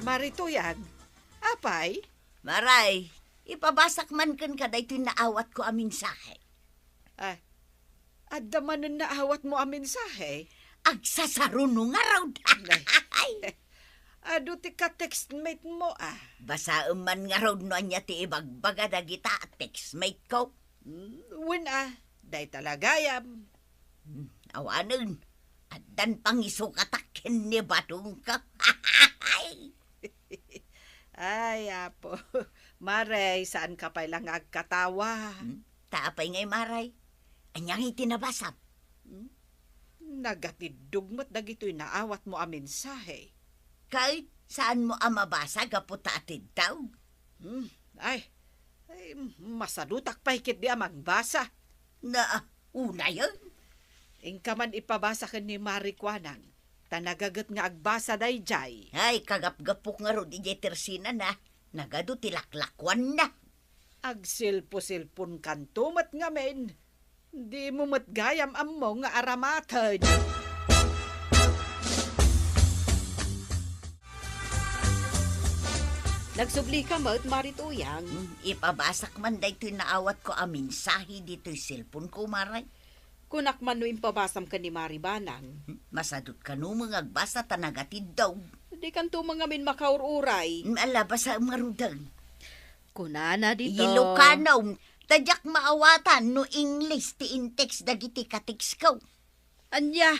Mari Tuyang, apay? Maray, ipabasak man kenka daytoy naawatko a mensahe. Ah, adda manen naawatmo a mensahe? Agsasaruno ngarud. Nay. Adu ti ka-textmate mo, a. Basaem man ngarud no ania ti ibagbaga dagita a textmate ko. Hmm, wen a, dayta la gayam. Hmm, awanen, addan pangisukatak ken ni Badongko. Ay, Apo. Maray, saanka pay la nga agkatawa. Hmm? Ta apay ngay, Maray? Ania ngay ti nabasam? Hmm? Nagatiddog met dagitoy naawatmo a mensahe. Kay, saanmo a mabasa gapu ta atiddog? Hmm, ay, ay, masadutak pay ketdi a magbasa. Na, unayen? Inka man ipabasa ken ni Mari Kuanang, ta nagaget nga agbasa daydiay. Ay, kagapgapok ngarud idiay tersinana, nagadu ti laklakuanna. Agselpo-selponkanto met ngamin. Dimo met gayam ammo nga aramaten. Nagsublika met, Mari Tuyang. Hmm, ipabasak man daytoy naawatko a mensahe ditoy cellphone ko, Maray. Kunak man no impabasam ken ni Mari Banang. Hmm, masadut kano met nga agbasa ta nagatiddog. Dikanto met ngamin makaur-uray. Hmm, ala, basaem ngaruden. Kunana dita. Ilocano, ta diak maawatan no English ti in-text dagiti ka-textko. Ania?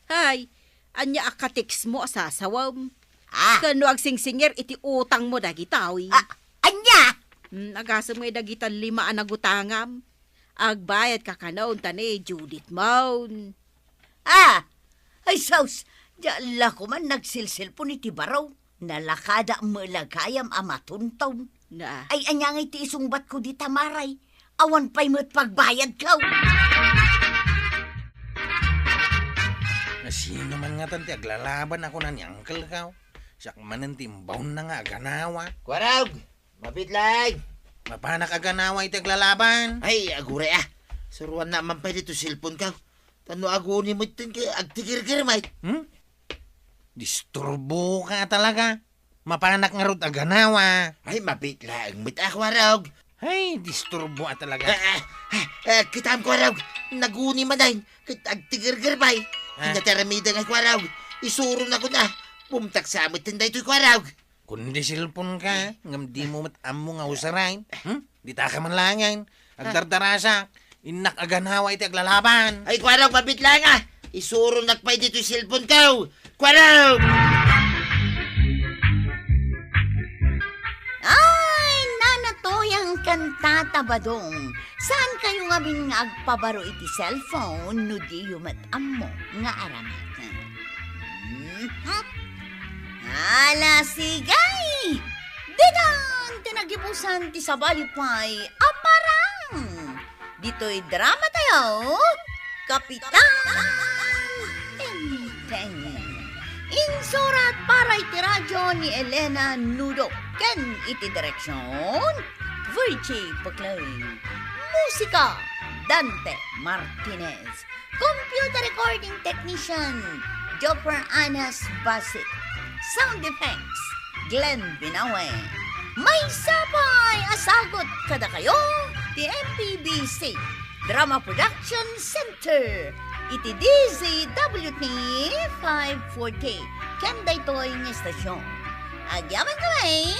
Hay, ania a ka-textmo a sasawem? Ah. Ken no agsingsingir iti utangmo dagitoy? Ah, ania? Hmm, agasem ngay dagita lima a nagutangam. Agbayadka kano ta ni Judith mon. Ah! Ay, sus! Diak la koman nagselselpon iti baro. Nalakadak met la gayam a matunton. Na. Ay, ania ngay ti isungbatko dita, Maray? Awan pay met pagbayadko. Nasino man ngatan ti aglalaban a kuna ni Uncle ko? Siak manen ti imbaonna nga aganawa. Kuarog! Mabiit laeng! Mapanak aganawa iti aglalaban. Ay, aguray a. Suruannak man pay ditoy cellphone ko. Ta no aguni metten ket agtigirgir met. Hmm? Disturboka a talaga. Mapanak ngarud aganawa. Ay, mabiit laeng met a, Kuarog. Ay, disturbo a talaga. Ah, ah, ah, ah, kitam, Kuarog. Naguni manen. Ket agtigirgir pay. Ah. Ania ti aramidek ngay, Kuarog? Isuronakon a. Bumtagsa metten daytoy, Kuarog. Kundi cellphone ka, ngem dimo met ammo nga usaren. Hmm? Dita ka man laengen. Agdardarasak. Innak aganawa iti aglalaban. Ay, Kuarog, mabiit laeng a. Isuronak pay ditoy cellphone ko. Kuarog! Ay, Nana Toyang ken Tata Badong, saan kayo ngamin nga agpabaro iti cellphone no diyo met ammo nga aramaten? Mhm. Ala, sige! Ditan ti nagibusan ti sabali pay a parang ditoy drama tayo, Kapitan Tengteng. Insurat para iti radio ni Elena Nudo ken iti direksyon, Virgie Paclay. Musika, Dante Martinez. Computer recording technician, Jopper Anas Basit. Sound effects, Glenn Binawe. Maysa pay a sagut kadakayo ti M P B C Drama Production Center iti D Z W T five forty ken daytoy nga estasyon. Agyaman kami,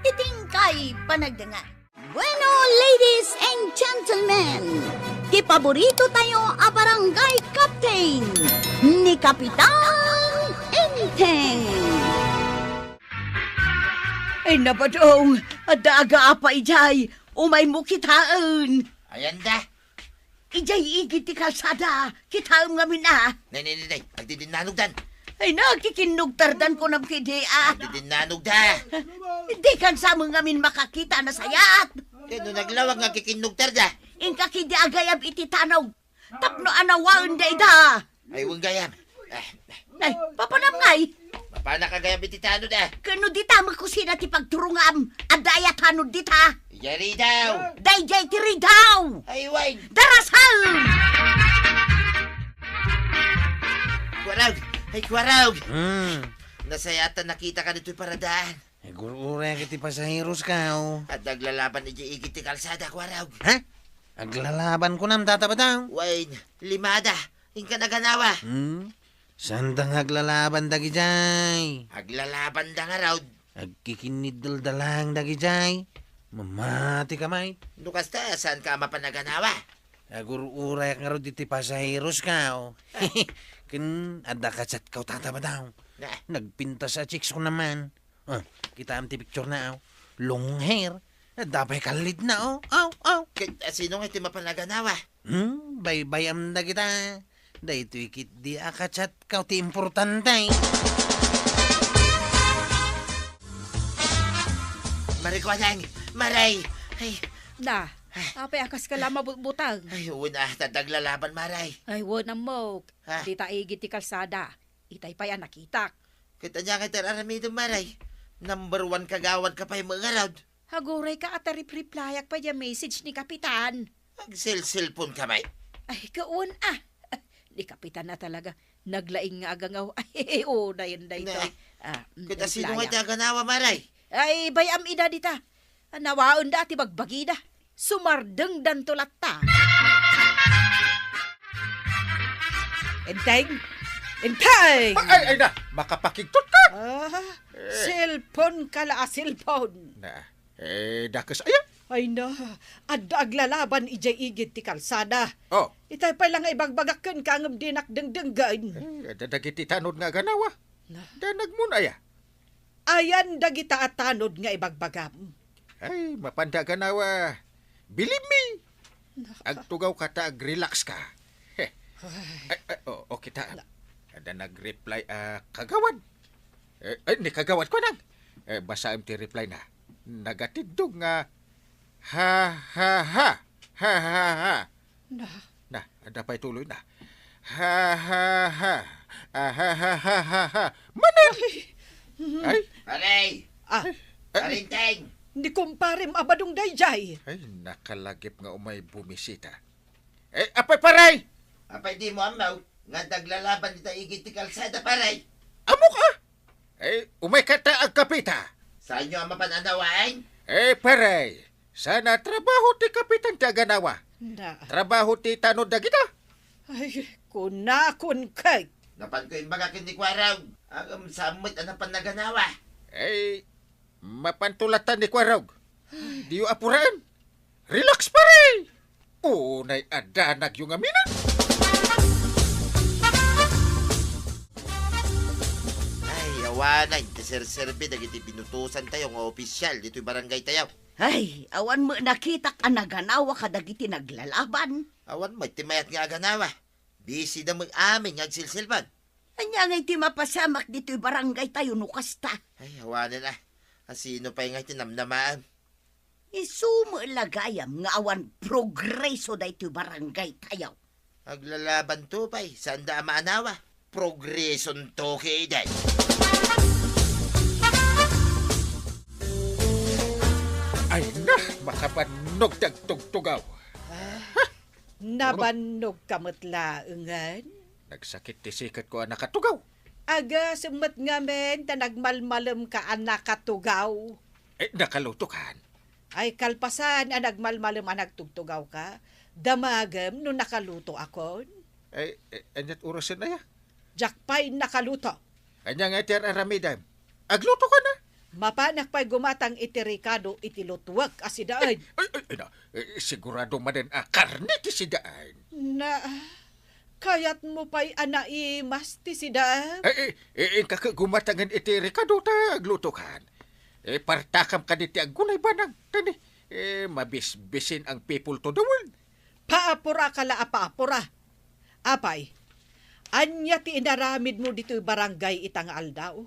ti tingkay panagdangan. Bueno, Ladies and gentlemen, ti paborito tayo a barangay captain, ni Kapitan Enteng. Ay, nabadong, adda agaapa idiay, umaymo kitaen. Ayan da. Idiay igid ti kalsada, kitaem ngamin a. Nay, nay, nay, nay, agdidinnanogdan. Ay, nakikinnugtardan kunam kidi a. Agdidinnanogda. Dikan sa amin ngamin makakita, nasayat. Ket no naglawag nga agkikinnugtarda. Inka kidi agayab iti tanog. Tapno anawaen dayda. Ay, wen gayam. Eh, Nay, papanam ngay? Mapanak agayab iti tanod, eh. Ken no dita met kusina ti pagturongam, adda aya tanod dita? Idiay ridaw. Daydiay ti ridaw. Ay, wen. Darasal! Kuarog! Ay, kuarog! Hmm. Nasayatan nakita ka ditoy paradaan. Agur-urayak iti pasaheros ka, oh. Adda aglalaban idiay igid ti kalsada, kuarog. Ha? Aglalaban kunam, Tata Badong? Wen, limada. Inka naganawa. Hmm? Saan da nga aglalaban dagidiay? Aglalaban da ngarud. Agkikinniddel da lang dagidiay. Mamati ka, may. No kasta, saan ka mapan naganawa? Agur-urayak ngarud iti pasaheros ka, oh. Ken adda ka-chat ka, Tata Badong. Na. Nagpintas a chicks ko naman. Ah, kitaem ti picture na, oh. Long hair. Adda pay kallid na, oh. Aw, aw. Ket, ah, sino nga iti mapan naganawa? Hmm, baybay-am dagita. Daytoy ketdi a ka-chat ka ti importante. Mare, kuanang, Mare. Ay. Na, apay a kaska la mabutbuteng? Ay, wen a, ta adda aglalaban, Mare. Ay, wen ammok. Ha? Dita igid ti kalsada. Itay pay a nakitak. Ket ania nga ti ar-aramidem, Mare? Number one kagawad ka pay met ngarud. Aguray ka a ta rip-replayak pay a message ni Kapitan. Agselselpon ka met. Ay, kawan, ah. Ni Kapitan a talaga. Naglaing nga agangaw. Ay, unayen daytoy. Ne. Ah, mm, ket asino nga replyak. Ti aganawa, Mare? Ay, bay-am ida dita. Anawaenda ti bagbagida. Sumardengdanto latta. Enteng! Enteng! Ay, ay, na! Makapakigtot ka! Ah, eh. Cellphone ka la a cellphone. Na, eh, dakes aya? Ay na, adda aglalaban idiay igid ti kalsada. Oh. Itay pay la nga ibagbagak kenka ngem dinak dengdenggen. Eh, adda dagiti tanod nga aganawa. Na. Danagmon aya? Ayan dagita a tanod nga ibagbagam. Ay, mapanda ganawa. Believe me. Naka- Agtugaw ka ta ag-relax ka. Heh. Ay. Ay, ay, oh, okay ta. Na- Ada nag-reply, ah, kagawad. Eh, ay, ni kagawad ko nang. Eh, basaem ti reply na. Nagatiddog nga, ha, ha, ha. Ha, ha, ha. Na. Na, adda pay tuloy na. Ha, ha, ha. Ah, ha, ha, ha, ha, ha. Manen! Ay. Mhm. Ay. Pare! Ah. Ay. Pare Enteng! Ni kumparem a badong daydiay. Ay, nakalagip nga umay bumisita. Eh, apay, pare! Apay dimo ammo nga adda aglalaban dita igid ti kalsada, pare? Ammok a! Eh, umay ka ta agkapita. Saanyo a mapan anawaen? Eh, pare, sana trabaho ti kapitan ti aganawa. Na. Trabaho ti tanod dagita. Ay, kunakon kay. Napanko imbaga ken ni Kuarog. Agam sa met a napan naganawa. Eh, mapan tulatan ni Kuarog. Diyo apuraen. Relax, pare! Unay addanagyo ngamin. Ay, awanen ti serserbi dagiti binutosan tayo nga opisyal ditoy barangay tayo. Ay, awan met nakitak a naganawa kadagiti naglalaban. Awan met ti mayat nga aganawa. Busy da met amin nga agsilsilban. Ania ngay ti mapasamak ditoy barangay tayo no kasta? Ay, awanen a. Asino pay ngay ti namnamaem? Isu met la gayam nga awan progreso daytoy barangay tayo. Aglalabanto pay, saanda a maanawa. Progresonto ketdi. Ay na, makabannog ti agtugtugaw. Ah, nabannog ka met laengen? Nagsakit ti siketko a nakatugaw. Agasem met ngamin ta nagmalmalem ka a nakatugaw. Eh, nakaluto kan? Ay, kalpasan a nagmalmalem a nagtugtugaw ka, damagem no nakaluto akon? Ay, eh, aniat orasen aya? Diak pay nakaluto. Ania nga ti ar-aramidem? Agluto ka na? Mapanak pay gumatang iti rekado iti lutuek a sidaen. Ay, ay, ay, na, eh, sigurado manen a karne ti sidaen. Na, kayatmo pay a naimas ti sidaen? Eh, eh, eh, inka ket gumatangen iti rekado ta aglutokan. Eh, partakam kadi ti agunay banag, tani, eh, mabisbisin ang people to the world. Paapura ka la a paapura. Apay, ania ti inaramidmo ditoy barangay ita nga aldaw?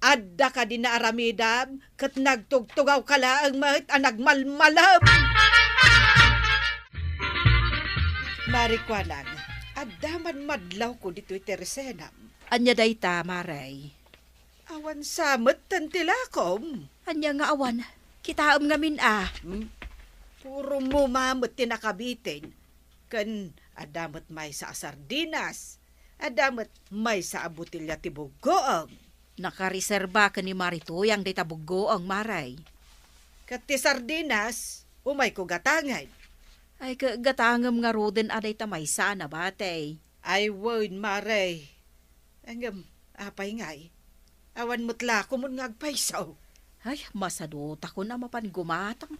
Adda kadi naaramidam ket nagtugtugaw ka laeng met a nagmalmalem? Mari Kuanang, adda man madlawko ditoy ti resenam. Ania dayta, Mare? Awan sa metten ti lakom. Ania nga awan? Kitaem ngamin a. Hmm? Puro muma met ti nakabitin. Ken adda met maysa a sardinas. Adda met maysa a botelya ti buggoong. Nakareserba ken ni Mari Tuyang dayta buggoong, Mare. Ket ti sardinas, umayko gatangen. Ay, ket gatangem ngaruden a dayta maysa a nabati. Ay, wen, Mare. Ngem, apay ngay? Awan met lakomon nga agpayso. Ay, masadutakon a mapan gumatang.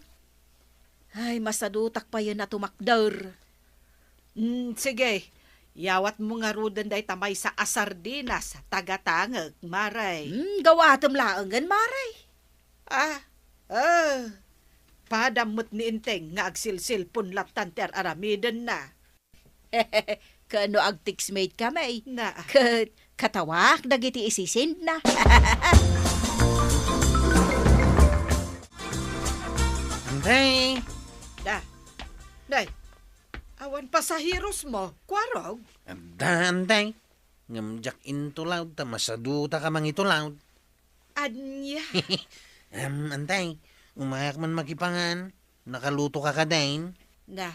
Ay, masadutak payen a tumakder. Mm, sige. Yawatmo ngaruden dayta maysa a sardinas, ta gatangek, Mare. Mm, gawatem laengen, Mare. Ah, ah. Padam met ni Enteng nga agsilsilpon lattan ti ar-aramidenna. Ken no agtextmate kami, na, ket katawaak dagiti isisendna. Enteng! Da. Day, awan pasaherosmo, Kuarog? Adda, Enteng. Ngem diak intulawd ta masadutak a mangitulawd. Ania? Em, Enteng, umayak man makipangan. Nakalutoka kadin? Na,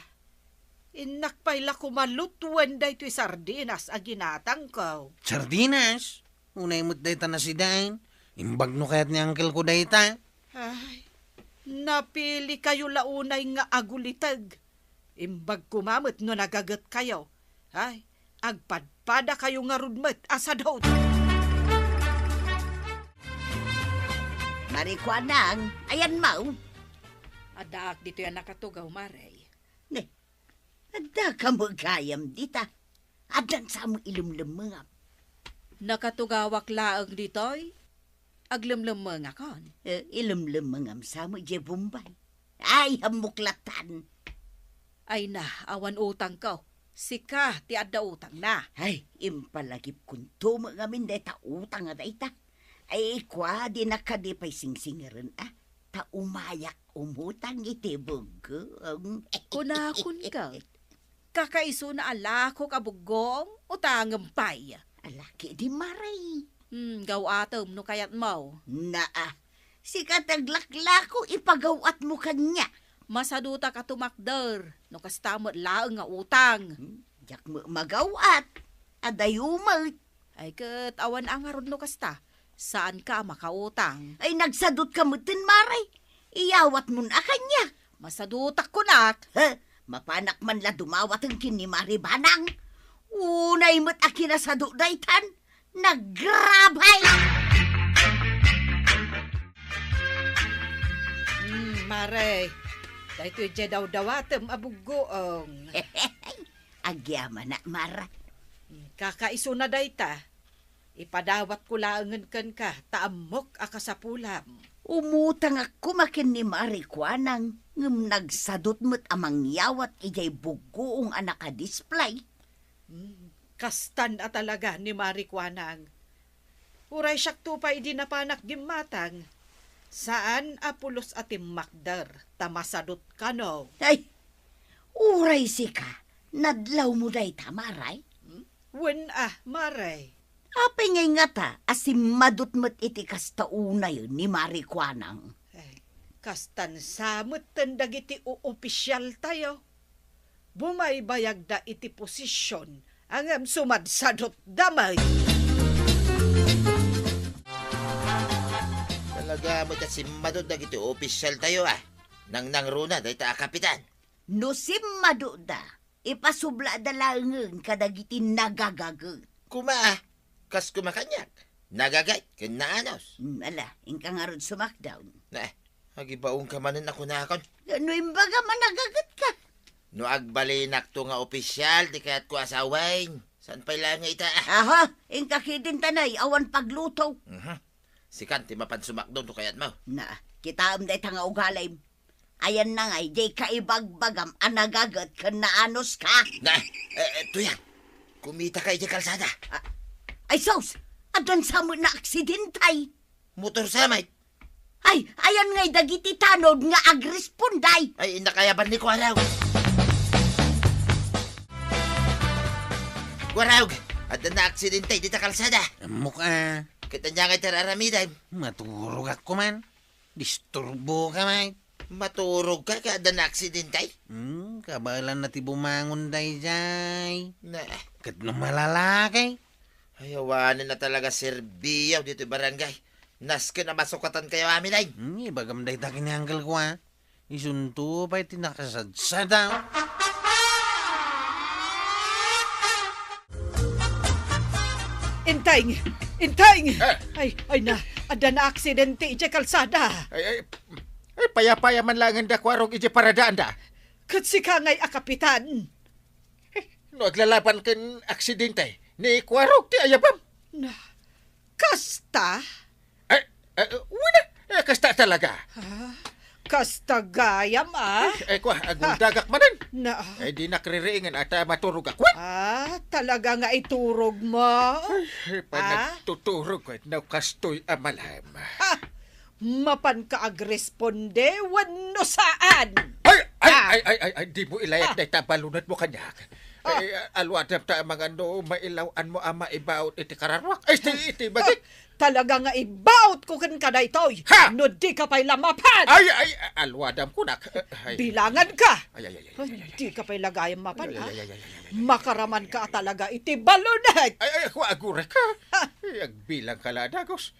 innak pay la kumalutuen daytoy sardinas a ginatangko. Sardinas? Unay met dayta nasidaen. Imbag no kayat ni angkelko dayta. Ay, napilikayo la unay nga aguliteg. Imbag koma met no nagagetkayo. Ay, agpadpadakayo ngarud met a sadut. Mari Kuanang, ayanmo? Addaak ditoy a nakatugaw, Mare. Ne, addaka met gayam dita. Addan sa mo ilemlemmengam. Nakatugawak laeng ditoy. Aglemlemmengakon. Eh, ilemlemmengam sa mo idiay Bombay. Ay, ammok lattan. Ay na, awan utangko. Sika ti adda utangna. Ay, impalagipkonto met ngamin dayta utang a dayta. Ay, kua, dinak kadi pay singsingeren, a? Ta umayak umutang iti buggoong. Kunakon ket, kakaisuna a lakok a buggoong, utangem pay. Ala kadi, Mare. Hmm, gaw-atem no kayatmo. Naa, sika ti aglaklako, ipagaw-atmo kaniak. Masadutak a tumakder, no kasta met laeng nga utang. Hmm, diak met magaw-at. Adayo met. Ay, ket awan a ngarud no kasta, saanka a makautang. Ay, nagsadutka metten, Mare. Iyawatmon a kaniak. Masadutak kunak. He, mapanak man la dumawaten ken ni Mari Banang. Unay met a kinasadu daytan. Nagrabay! Hmm, Mare, daytoy diay dawdawatem a buggoong. Agyamanak, Mare. Hmm, kakaisuna dayta. Ipadawatko laengen kenka, ta ammok a kasapulam. Umutangak koma ken ni Mari Kuanang, ngem nagsadut met a mangyawat idiay buggoong a nakadisplay. Hmm, kastan a talaga ni Mari Kuanang. Uray siakto pay idi napanak gimmatang, saan a pulos a timmakder, ta masadut kano. Ay, uray sika, nadlawmo dayta, Mare? Hmm? Wen a, Mare. Apay ngay ngata a simmadut met iti kasta unayen ni Mari Kuanang? Eh, kastan sa metten dagiti oopisialtayo. Bumaybayagda iti posisyon, ngem sumadsadutda met. Talaga met a simmadut dagiti oopisialtayo, a. Nangnangruna dayta a kapitan. No simmadutda, ipasublatda laengen kadagiti nagagaget. Koma, a, kas koma kaniak. Nagaget ken naanus. Hmm, ala, inka ngarud sumakdaw. Na, agibaonka manen a kunakon. No imbagam a nagagetka. No agbalinakto nga opisial ti kayatko a sawen, saan pay laeng nga ita? Aha, inka ketdin ta nay, awan pagluto. Mhm. Sikan ti mapan sumakdaw no kayatmo. Na, kitaem dayta nga ugalim. Ayanna ngay, dika ibagbagam a nagaget ken naanuska. Na, eh, eh, Tuyang, kumitaka idiay kalsada. Ah, ay sus! Addan sa met naaksidente. Motor sa met. Ay, ayan ngay dagiti tanod nga agresponde. Ay, innak ayaban ni Kuarog. Kuarog, adda naaksidente dita kalsada. Ammok a. Ket ania ngay ti ar-aramidem? Maturogak man. Disturboka met. Maturogka ket adda naaksidente? Hmm, kabaelanna ti bumangon daydiay. Na. Ket no malalaki? Ay, awanen a talaga serbio ditoy barangay. Nasken a masukatankayo amin ay. Hmm, ibagam dayta ken ni Uncle ko, a. Isunto pay ti nakasadsada. Enteng! Enteng! Eh! Ay, ay na, adda naaksidente idiay kalsada. Ay, ay, ay, payapaya man laengen da Kuarog idiay paradaanda. Ket sika ngay a kapitan. Eh, no aglalaban ken aksidente, ni Kuarog ti ayabam. Na, kasta? Eh, eh, wen a, eh, kasta talaga. Ah, kasta gayam, a. Eh, eh, kua, aguldagak manen. Na. Eh, dinak ririingen a ta maturogak, wen. Ah, talaga nga iturogmo? Ay, panagtuturog, wen, no kastoy a malem. Ah, mapanka agresponde wenno saan? Ay, ay, Ah. ay, ay, ay, ay, dimo ilayat Ah. dayta balonetmo kaniak. Ah. Ay, aluadam ta amangan no mailaw-anmo a maibaut iti kararuak. Ay, iti, iti bagik. Ah, talaga nga ibautko kenka daytoy. Ha? No dika pay la mapan. Ay, ay, aluadam kunak. Ay. Bilanganka. Ay, ay, ay, ay, ay, ay, ay. Dika pay la gayam mapan, Ay, ay, ha? ay, ay, ay, ay, ay, ay. Makaramanka talaga iti balonet. Ay, ay, ako, agurek, ha? Ha? Ay, agbilangka la, dagus.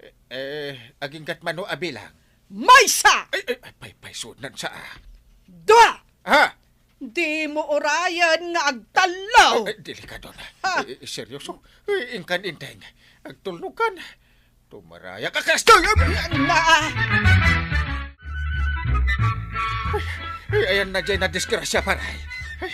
Eh, eh, aginggat mano a bilang? Maysa! Ay, ay, ay, pay, pay, sudnan sa, ah. Dua! Ha? Dimo urayen nga agtallo! Ay, ay, delikado na. Ha? Eh, eh, seryoso? Eh, inkan inteng. Agtulnog kan. Tumarayak a kastoy! Na! Ay, ay, ayan na dyan na disgrasya, paray. Ay.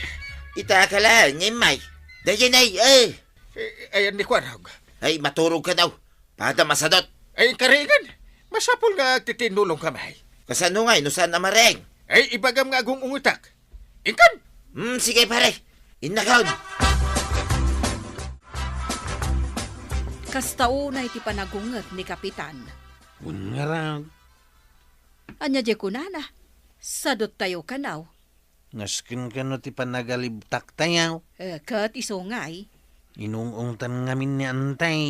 Ita ka lang, Imay. Dayjay na, eh. Eh, ayan ni Kuarog. Ay, maturog ka daw. Pada masadot. Ay, inkaringan. Masapul nga agtitinulong kami. Kasano ngay, no saan a mareng? Ay, ibagam nga agung-ungetak. Inkan! Hmm, sige, pare. Innakon. Kasta unay ti panagunget ni Kapitan. Wen ngarud. Ania diay kunana? Sadot tayo kanaw. Nasken kano ti panagalibtak tayo? Eh, ket isu ngay? Inung-ungtan ngamin ni Antay.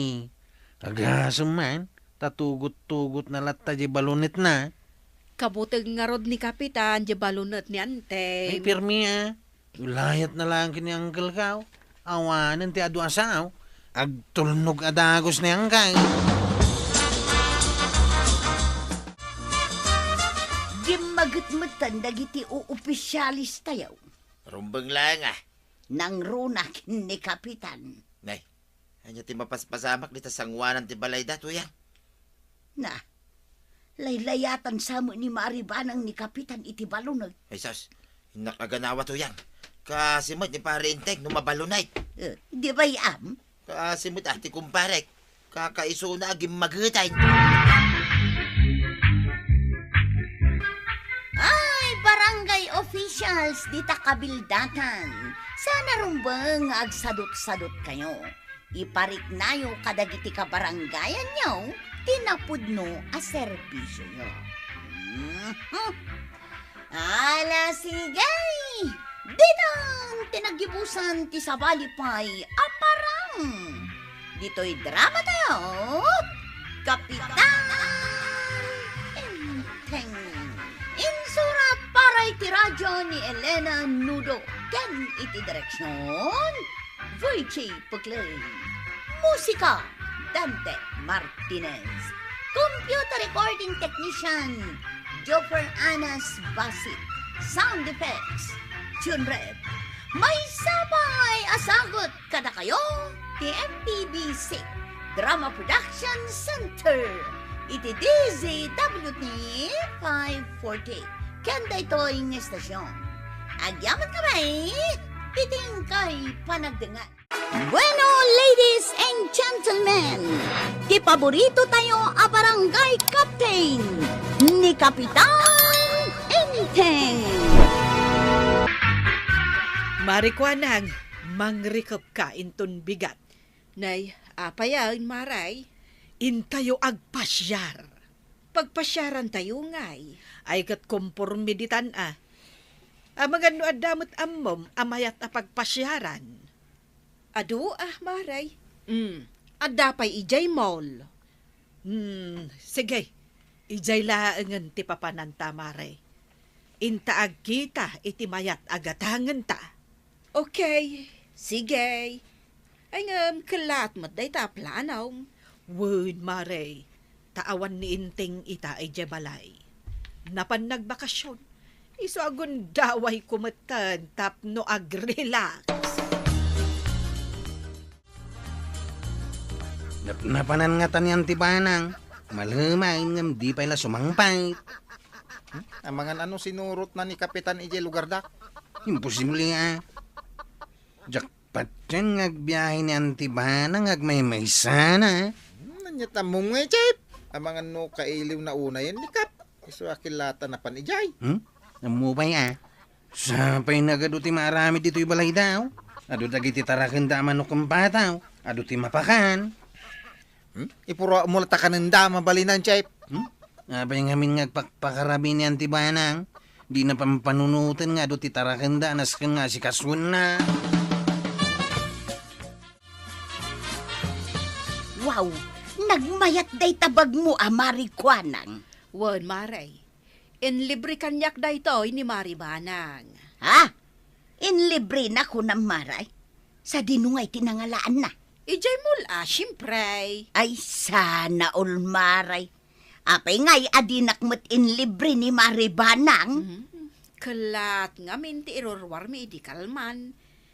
Agasem man, ta tugot-tugotna latta diay balonetna. Kabuteng ngarud ni Kapitan diay balonet ni Antay. Ay, pirmi, a. Ilayatna laeng ken ni Uncle ko. Awanen ti adu a sao. Agtulnog a dagus ni Angkay. Dimmaget metten dagiti oopisiales tayo. Rumbeng laeng a. Nangruna ken ni Kapitan. Nay, ania ti mapaspasamak dita sangoanan ti balayda, Tuyang? Na, laylayatan sa met ni maaribanang ni Kapitan iti balonet. Ay sus, innak a ganawa, Tuyang. Kaasi met ni Pare Inteng no mabalonet. Eh, di bay-am? Kaasi met a ti kumparek. Kakaisuna a gimmagetan. Ay, barangay officials, dita kabildatan. Sana rumbeng nga agsadot-sadot kayo. Ipariknayo kadagiti kabarangayanyo ti napudno a serbisioyo. Mhm. Ala, sige! Ditan ti naggibusan ti sabali pay a parang. Ditoy drama tayo, Kapitan Enteng. Insurat para iti radyo ni Elena Nudo ken iti direksyon, Virgie Puclay. Musika, Dante Martinez. Computer recording technician, Joffer Anas Basit. Sound effects, Jun Red. Maysa pay a sagut kadakayo ti M P B C. Drama Production Center iti D Z W T five forty. Ken daytoy nga estasyon, agyaman kami iti inkay panagdengngeg. Bueno, ladies and gentlemen, ti paborito tayo a barangay captain, ni Kapitan Enteng. Mari Kuanang, mangrikep ka inton bigat. Nay, apay a, Maray? Intayo agpasiar. Pagpasiaran tayo ngay. Ay, ket komporme ditan a. Amangan no adda met ammom a mayat a pagpasiaran. Adu a, Maray. Mm, adda pay idiay mall. Hmm, sige. Idiay laengen ti papananta, Maray. Inta agkita iti mayat a gatangenta. Okay, sige. Ay ngem, kellaat met dayta a planom. Wen, Maray, ta awan ni Enteng ita idiay balay. Napan nagbakasyon. Isu a gundawayko metten tapno ag-relax. Nap-, napanan ngata ni Auntie Banang. Malemain ngem di pay la sumangpet. Hmm? Amangan ano sinurotna ni Kapitan idiay lugarda? Imposible a. Diak patien nga agbiahe ni Auntie Banang agmaymaysana. Hmm, ania ti ammom ngay, Chef? Amangan no kailiwna unayen ni Kap. Isu a kellaat a napan idiay. Hmm? Ammo pay a. Sapay nagadu ti maaramid ditoy balayda. Adu dagiti tarakenda a manok ken pataw. Adu ti mapakan. Hmm? Ipuruammo latta kanenda a mabalinan, Chef. Hmm? Apay ngamin nga agpakpakarabi ni Auntie Banang? Dina pampanunoten nga adu ti tarakenda a nasken nga asikasuenna. Wow! Nagmayat dayta bagmo a Mari Kuanang. Wen, Maray. Inlibre kaniak daytoy ni Mari Banang. Ha? Inlibrena kunam, Maray? Sadino ngay ti nangalaanna? Idiay mall a, siempre. Ay, sana all, Maray. Apay ngay a dinak met inlibre ni Mari Banang? Hmm, kellaat ngamin ti iruruarmi idi kalman.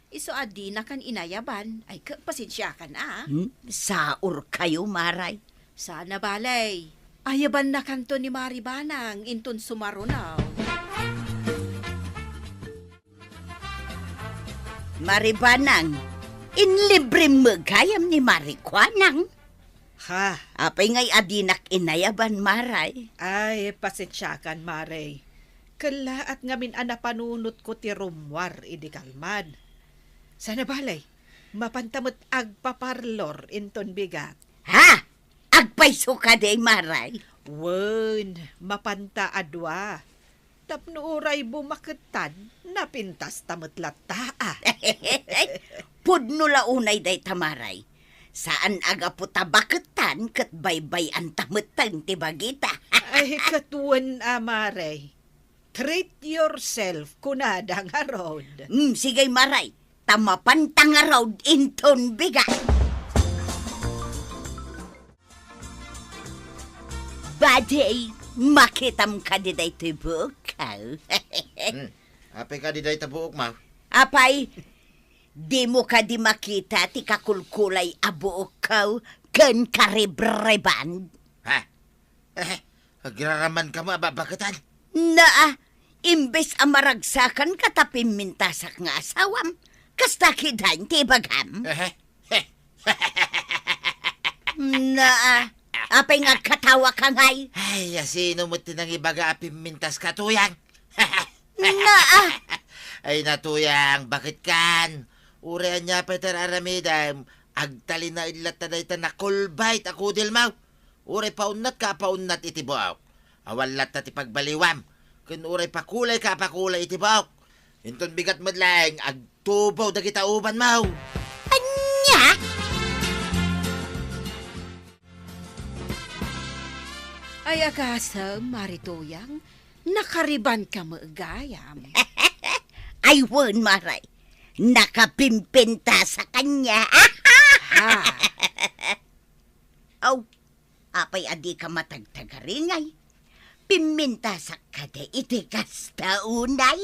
Isu a dinakan inayaban. Ay, ka-, pasensiakan a. Hmm, saurkayo, Maray. Sana balay. Ayabannakanto ni Mari Banang inton sumaruno. Mari Banang, inlibrem met gayam ni Mari Kuanang. Ha? Apay ngay a dinak inayaban, Maray? Ay, pasensiakan, Maray. Kellaat ngamin a napanunotko ti rummuar idi kalman. Sana balay, mapanta met agpaparlor inton bigat. Ha? Agpayso kadi, Maray? Wen, mapanta a dua. Tapno uray bumaketan, napintasta met latta a. Pudno la unay dayta, Maray. Saan a gapu ta baketan ket baybay-anta metten ti bagita. Ay, ket wen a, Maray. Treat yourself, kunada ngarud. Hmm, sige, Maray. Ta mapanta ngarud inton bigat. Badi, makitam kadi daytoy buokko? Hmm. Apay kadi dayta buokmo? Apay, dimo kadi makita ti kakulkulay a buokko ken karibreban? Ha? Eh, agraraman kamo a babaketan? Naa, imbes a maragsakanka ta pimmintasak nga asawam, kasta kitaen ti ibagam? Eh, Naa, apay nga agkatawaka ngay? Ay, asino met ti nangibaga a pimmintaska, Tuyang? Naa! Ay, Natuyang, baketkan? Uray ania pay ti ar-aramidem, agtalinaed latta dayta nakulbait a kudilmo. Uray paunatka a paunat iti buok. Awan latta ti pagbaliwam. Ken uray pakulayka a pakulay iti buok. Inton bigat met laeng, agtubo dagita ubanmo. Ania? Ay, agasem, Mari Tuyang, nakaribanka met gayam. Ay, wen, Maray. Nakapimpintasak kaniak. Ha? Aw, apay a dika matagtagari ngay? Pimmintasak kadi iti kasta unay?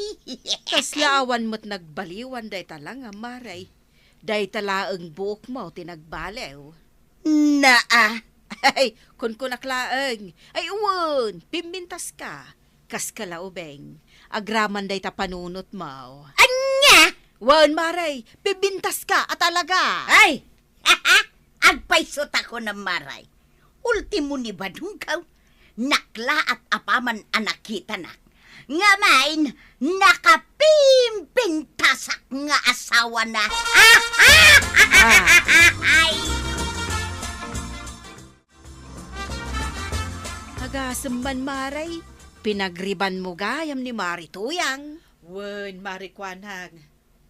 Kasla awan met nagbaliwan dayta langam, Maray. Dayta laeng buokmo ti nagbaliw. Naa. Ay, kunkunak laeng. Ay, wen, pimbintaska. Kas ka la ubing. Agraman dayta panunotmo. Ania? Wen, Mare, pimbintaska a talaga. Ay! Agpayso ta kunam, Mare. Ultimo ni Badungkaw, naklaat apaman a nakitanak. Ngamin, nakapimpintasak nga asawana. Ah. Ay! Agasem man, Mare, pinagribanmo gayam ni Mari Tuyang. Wen, Mari Kuanang,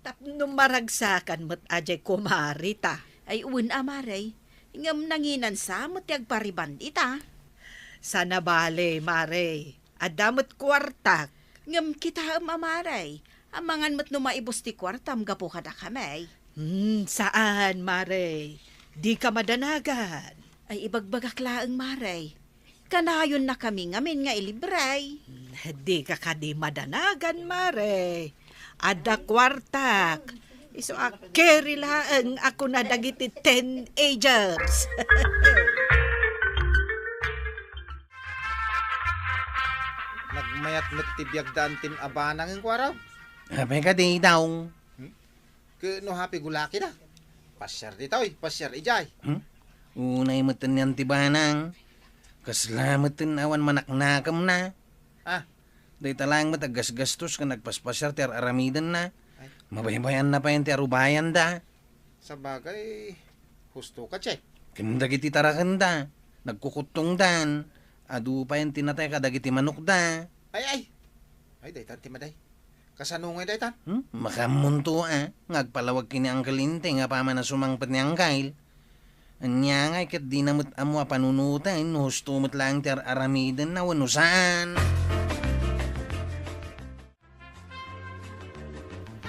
tapno maragsakan met a diay kumari ta. Ay, wen a, Mare. Ngem nanginansa met ti agpariban ita. Sana bale, Mare. Adda met kuartak. Ngem kitaem a, Mare. Amangan met no maibus ti kuartam gapu kadakami. Hmm, saan, Mare. Dika madanagan. Ay, ibagbagak laeng, Mare. Kanayonnakami ngamin nga ilibre. Dika kadi madanagan, Mare. Adda kuartak. Isu a keri laeng a kuna dagiti teenagers. Nagmayat met ti biagda Antim a Banang, kuaraw. Apay kadi, Daong? Hmm? Ket no happy go lucky da. Pasiar ditoy, pasiar idiay. Hmm? Unay met ni Anti Banang. Kasla met awan manaknakemna. Ah. Dayta laeng met aggasgastos ken agpaspasiar ti ar-aramidenna. Ay. Mabaybay-anna payen ti arubayanda. Sabagay, husto ka, Che. Ken dagiti tarakenda, nagkukuttongdan. Adu payen ti natay kadagiti manokda. Ay, ay. Ay, daytan ti maday. Kasano ngay daytan? Hmm? Makaammonto a, nga agpalawag ken ni Uncle Inteng apaman a sumangpet ni Uncle. Ania ngay ket dina met ammo a panunoten no husto met laeng ti ar-aramidenna wenno saan.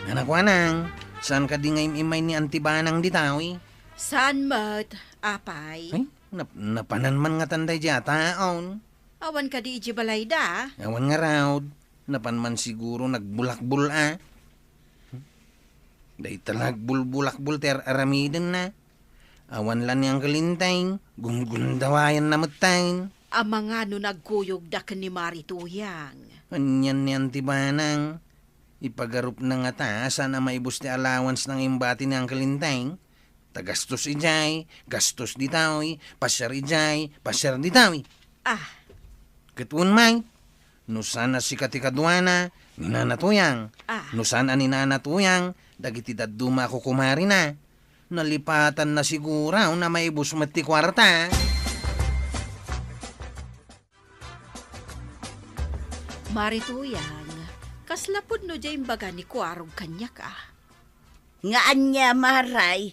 Anak Kuanang, saan kadi nga im-immay ni Anti Banang ditoy? Saan met, apay? Ay, nap-, napanan man ngatan daydiay a taon. Awan kadi idiay balayda? Awan ngarud. Napan man siguro nagbulakbul a. Dayta la agbulbulakbul ti ar-aramidenna. Awan la ni Uncle Inteng, gungundawayanna metten. Amangan no nagkuyogda ken ni Mari Tuyang. Anian ni Anti Banang? Ipagarupna ngata a saan a maibus ti allowance-na nga imbati ni Uncle Inteng. Ta gastos idiay, gastos ditoy, pasiar idiay, pasiar ditoy. Ah. Ket wen met, no saan a sika ti kaduana, ni Nana Tuyang. Ah. No saan a ni Nana Tuyang, dagiti dadduma a kukumarina. Nalipatanna siguro a maibus met ti kuarta. Mari Tuyang, kasla pudno diay imbaga ni Kuarog kaniak a? Nga ania, Maray?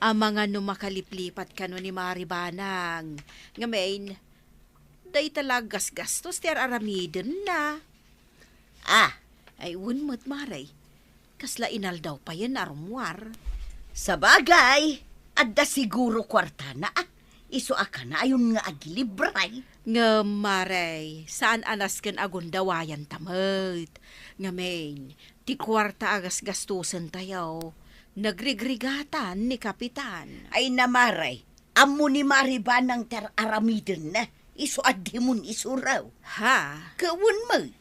Amangan no makaliplipat kano ni Mari Banang. Ngamin, dayta la aggasgastos ti ar-aramidenna. Ah. Ay, wen met, Maray. Kasla inaldaw payen a rummuar. Sabagay, adda siguro kuartana, ah. Isu a kanayon nga agilibre. Ngem, Maray, saan a nasken a gundawayanta met. Ngamin, ti kuarta a gasgastusentayo, nagrigrigatan ni Kapitan. Ay na, Maray, ammo ni Mari Banang ti ar-aramidenna, isu a dimon isuro. Ha? Ket wen met.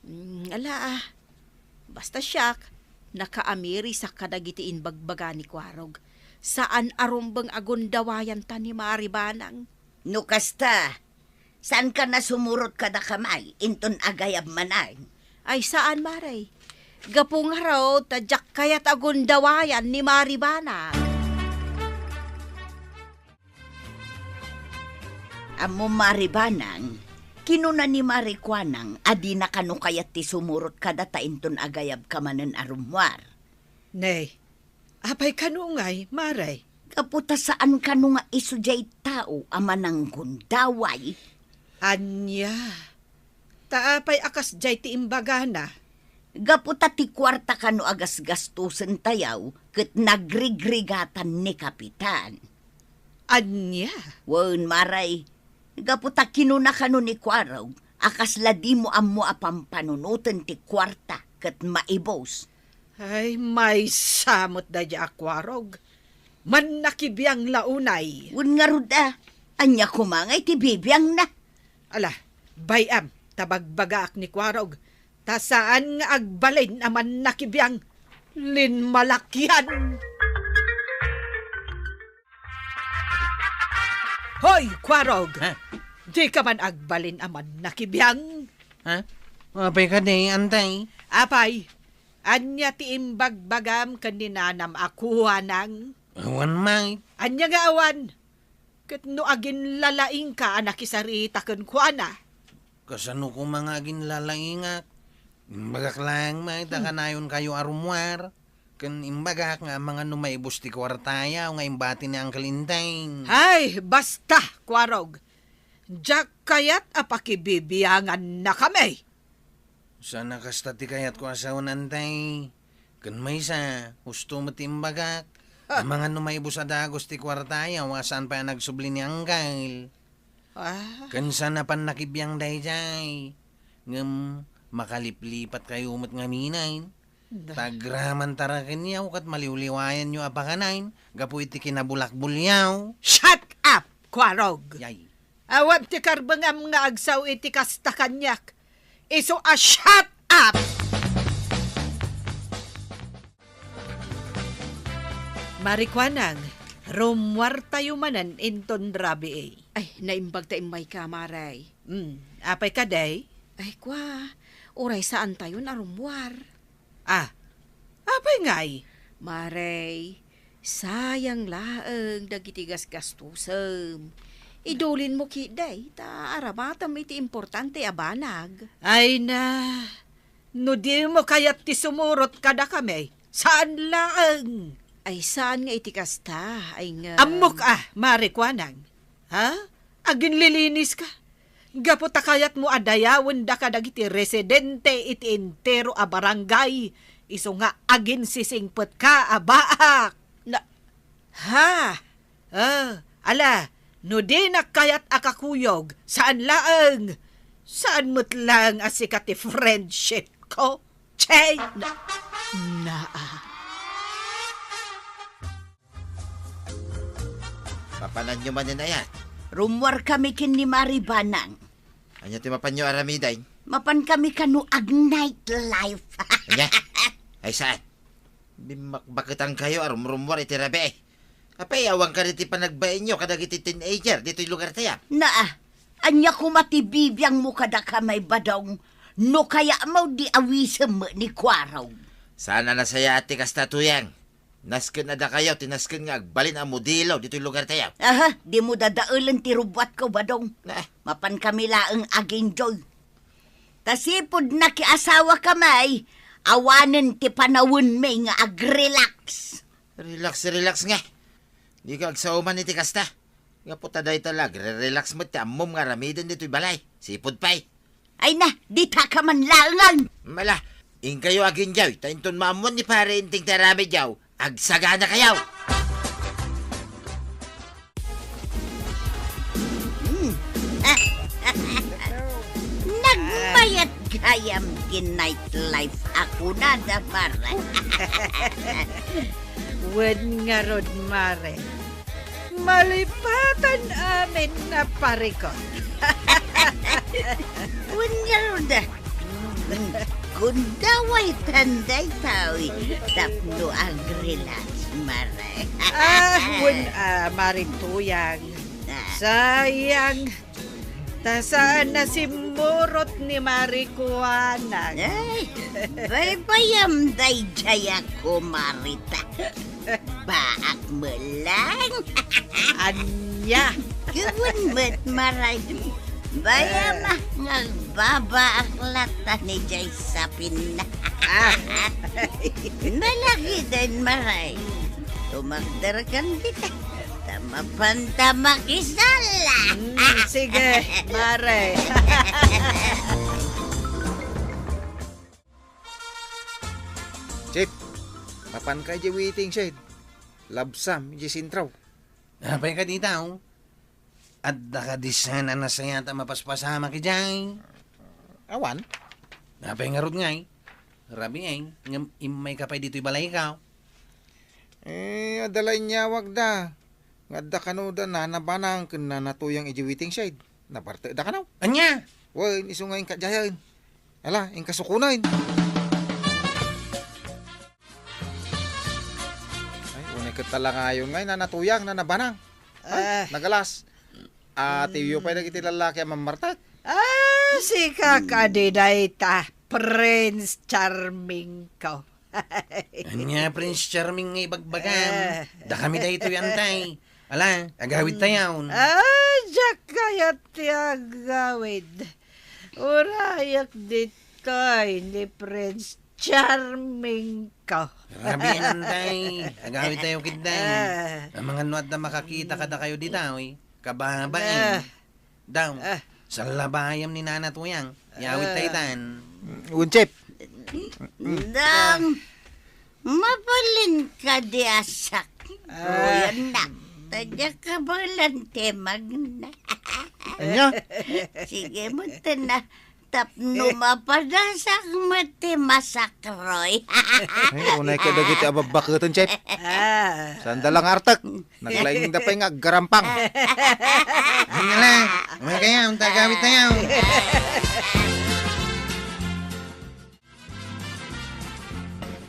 Mm, ala, ah. Basta siak, nakaamirisak kadagiti imbagbaga ni Kuarog. Saan a rumbeng a gundawayanta ni Mari Banang. No kasta, saanka a sumurot kadakami inton agayab manen? Ay, saan, Maray. Gapu ngarud, ta diak kayat a gundawayan ni Mari Banang. Ammom, Mari Banang, kinuna ni Mari Kuanang a dina kano kayat ti sumurot kadata inton agayabka manen a rummuar. Nay, apay kano ngay, Maray? Gapu ta saan kano nga isu diay tao a mananggundaway. Ania? Ta apay a kasdiay ti imbagana? Gapu ta ti kuarta kano a gasgastusentayo ket nagrigrigatan ni Kapitan. Ania? Wen, Maray, gapu ta kinuna kano ni Kuarog a kasla dimo ammo a pampanunoten ti kuarta ket maibus. Ay, maysa met daydiay a Kuarog. Mannakibiang la unay. Wen ngarud a, ania koma nga iti bibiangna? Ala, bay-am, ta bagbagaak ni Kuarog, ta saan nga agbalin a mannakibiang. Linmalakian! Hoy, Kuarog! Ha? Di ka man agbalin a mannakibiang? Ha? Apay kadi, Antay? Apay, ania ti imbagbagam ken ni nanam a kuanang? Awan, May. Ania nga awan? Ket no aginlalaingka a nakisarita kenkuana? Kasano koma nga aginlalaingak? Imbagak laeng, May, ta Hmm. kanayonkayo a rummuar. Ken imbagak nga amangan no maibus ti kuartayo nga imbati ni Uncle Enteng. Ay, basta, Kuarog. Diak kayat a pakibibiangannakami. Sana kasta ti kayatko a sawen, Antay. Ken maysa, husto met ti imbagak. Ah. Amangan no maibus a dagus ti kuartayo a saan pay a nagsubli ni Uncle. Ah. Ken saan a pannakibiang daydiay. Ngem makaliplipatkayo met ngamin. Da. Ta agraman ta ra kenyo ket maliwliwayanyo a pakanayon gapu iti kinabulakbolyo. Shut up, Kuarog! Yay. Awan ti karbengam nga agsao iti kasta kaniak. Isu a shut up! Marikuanang, rummuartayo manen inton rabii. Ay, naimbag ta immayka, Mare. Hmm, apay kadi? Ay, kua, uray saantayon a rummuar. Ah, apay ngay? Mare, sayang laeng dagiti gasgastusem. Idulinmo ketdi ta aramatem iti importante a banag. Ay na, no dimo kayat ti sumurot kadakami, saan laeng. Ay, saan nga iti kasta, ay nga. Ammok a, Mare Kuanang. Ha? Aginlilinis ka? Gapu ta kayatmo a dayawen daka dagiti residente iti entero a barangay, isu nga aginsisingpet ka a baak. Na, ha? Ah, ala, no dinak kayat a kakuyog, saan laeng. Saan met laeng a sika ti friendship ko? Che! Na, naa. Papananyo manen aya? Rummuar kami ken ni Mari Banang. Ania ti mapanyo aramiden? Mapan kami kano ag-night life. Ania? Ay saan? Bimmakbaketankayo a rumrummuar iti rabii. Apay, awan kadi ti panagbainyo kadagiti teenager ditoy lugartayo? Naa, ania koma ti bibiangmo kadakami, Badong? No kayatmo, di awisem met ni Kuarog. Saan a nasayaat ti kasta, Tuyang. Nasken a dakayo ti nasken nga agbalin a modelo ditoy lugartayo. Aha, dimo dadaelen ti rubbuatko, Badong. Nah. Mapan kami laeng ag-enjoy. Ta sipud nakiasawakami, awanen ti panawenmi nga ag-relax. Relax, relax nga. Dika agsao man iti kasta. Gapu ta dayta la, agre-relax met ti ammom nga aramiden ditoy balay. Sipud pay. Ay na, ditaka man laengen. Mala, inkayo aginjaw, ta inton maammuan ni Pare Enteng ti aramidyo, agsaganakayo. Hmm. Nagmayat gayam ti nightlife a kunada, Mare. Wen ngarud, Mare. Malipatan amin a parikot. Wen ngarud, gundawaytan daytoy tapno ag-relax, Mare. Ah, wen, ah, Mare Tuyang. Ah. Sayang. Ta saan a simmurot ni Mari Kuanang. Ay, baybayam daydiay a kumarita. Baak met lang. Ania? Wen met, Mare. Bayam a nga agbabaak latta ni jay sapinna. Ah. Nalagiden, Mare. Tumakderkan dita. Ta mapanta makisala. Mm, sige, Mare. Chief, mapanka idiay waiting shed. Labsam idiay sentro. Apay kadi, Tao? Adda kadi saan a nasayaat a mapaspasamak idiay? Awan. Apay ngarud ngay? Rabii, ngem immayka pay ditoy balayko. Eh, adda la inyawagda. Nga adda kano da Nana Banang ken Nana Tuyang idiay waiting shed. Nabartekda kano? Ania? Wen, isu nga inka diayen. Ala, inka sukonen. Ay, unay ket talangayon ngay, Nana Tuyang, Nana Banang. Ay, Ah. nagalas. Atiyo pay dagiti lallaki a mammartek. Ah, sika kadi dayta, Prince Charming ko. Ania, Prince Charming nga ibagbagam? Eh. Dakami daytoy, antay. Ala, agawid tayon. Ah, diak kayat ti agawid. Urayak ditoy ni Prince Charming ko. Rabii, antay. Agawid tayo, kiddang. Ah. Amangan no adda makakita kadakayo ditoy. Kababain. Ah. Daw, Ah. sallabayam ni Nana Tuyang. Yawid Ah. tayo tan. Unsip. Dang, mabalin ka di asak. Ah. Kuyan na. Tadya ka balan te magna. Anya? Sige mo, tana. Tapno mapadasak met ti masakroy. Ay, unay ka dagiti ababbaketen, Chef. Ah. Sanda lang artek. Naglaing da pay nga aggarampang. Hala, umay kayo, ang tagawit tayo.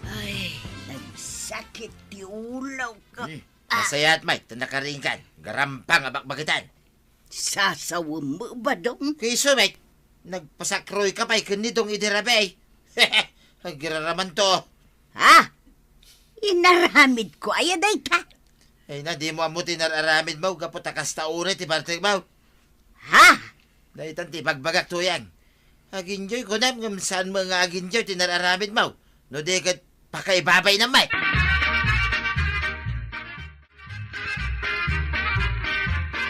Ay, nagsakit ti ulo ko. Hmm. Ah. Masayat, Mike, ta nakaringgan. Garampang a bakbakitan. Sasawem mo, Badong? Kayso, Mike, nagpasakroy ka pay ken ni Dong idi rabii. Agiraraman to. Ha? Inaramid ko aya dayta? Ay na, di mo ammo ti nar-aramid mo, gapu ta kasta unay ti bartek mo. Ha? Daytan ti bagbagak, Tuyang. Aginjoy ko nam ngem saan mo nga aginjoy ti nar-aramid mo. No di ket pakaibabay na, Mike.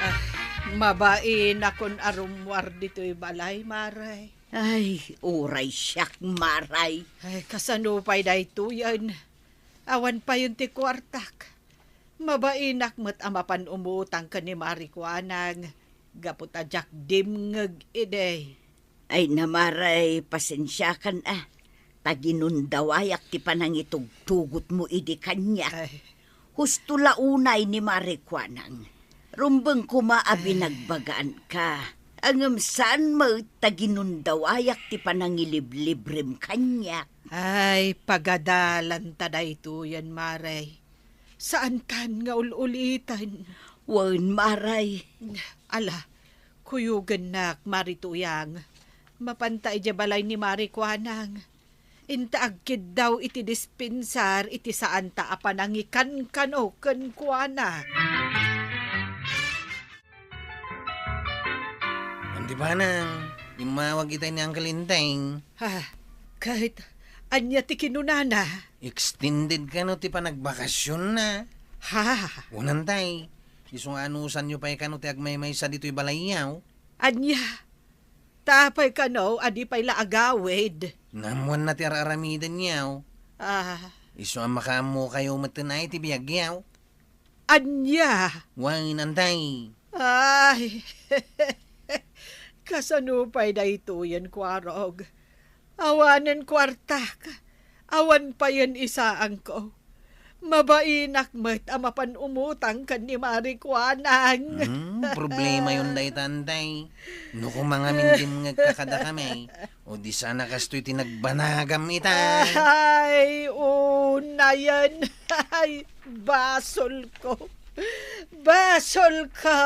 Ah, mabain akon a rummuar ditoy balay, Mare. Ay, uray siak, Maray. Ay, kasano pay daytoyen? Awan payen ti kuartak. Mabainak met a mapan umutang ken ni Mari Kuanang, gapu ta diak dimngeg idi. Ay, Maray, pasensiakan a. Ta ginundawayak ti panangitugtugotmo idi kaniak. Ay. Husto la unay ni Mari Kuanang. Rumbeng koma a Ay. binagbagaanka. Ngem saan met ta ginundawayak ti panangiliblibrem kaniak. Ay, pagadalanta daytoyen, Maray. Saantan nga ul-uliten. Wen, Maray. Ala, kuyogennak, Mari Tuyang. Mapanta idiay balay ni Mari Kuanang. Inta agkiddaw iti dispensar iti saanta a panangikankano kenkuana. Andi banang, immawag itay ni Uncle Enteng. Ha, ket ania ti kinunana? Extended kano ti panagbakasionna. Ha? Unantay, isu nga anusanyo pay kano ti agmaymaysa ditoy balayyo. Ania? Ta apay kano a di pay la agawid? Naammoanna ti ar-aramidenyo. Ah. Isu a makaammokayo metten ay ti biagyo. Ania? Wen, antay. Ay, kasano pay daytoyen, kuarog? Awanen kuartak, awan payen isaanko. Mabainak met a mapan umutang ken ni Mari Kuanang. Hmm, problemayon dayta, antay. No koma ngamin dimngegka kadakami, o di sana kastoy ti nagbanagam ita. Ay, unayen. Ay, basolko. Basolko.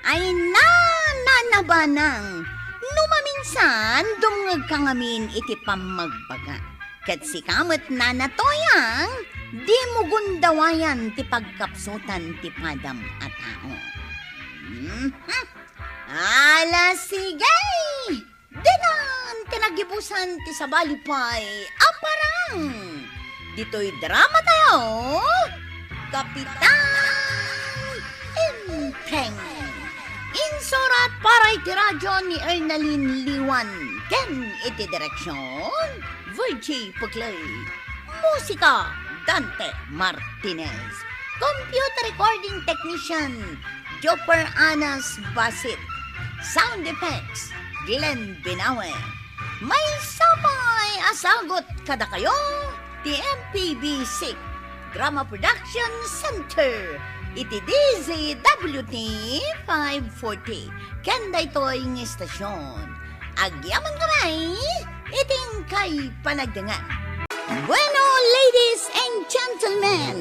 Ay, na, Nana Banang, no maminsan, dumngegka ngamin iti pammagbaga. Ket sika met, Nana Toyang, dimo gundawayan ti pagkapsutan ti padam a tao. Mhm. Ala, sige! Dinan ti nagibusan ti sabali pay a parang. Ditoy drama tayo, Kapitan Enteng. Insurat para iti radyo ni Ernalyn Liwan ken iti direksyon, Virgie Puclay. Musika, Dante Martinez. Computer recording technician, Jopper Anas Basit. Sound effects, Glenn Binawe. Maysa pay a sagut kadakayo ti M P B C Drama Production Center iti D Z W T five forty ken daytoy nga istasyon. Agyaman kami iti inkay panagdangan. Bueno, ladies and gentlemen,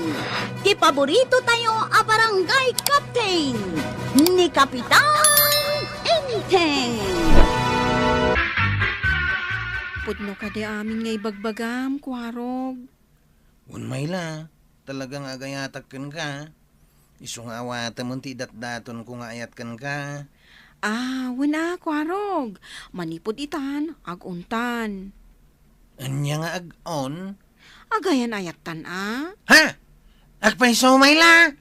ti paborito tayo a barangay captain, ni Kapitan Enteng. Pudno kadi amin nga ibagbagam, Kuarog. Wen, Mayla, talaga nga agayatak kenka. Isu nga awatem ti datdatonko nga ayat kenka. Ah, wen a, Kuarog. Manipud itan, ag-ontan. Ania nga ag-on? Agayan ayattan a? Ha? Agpayso, Mayla?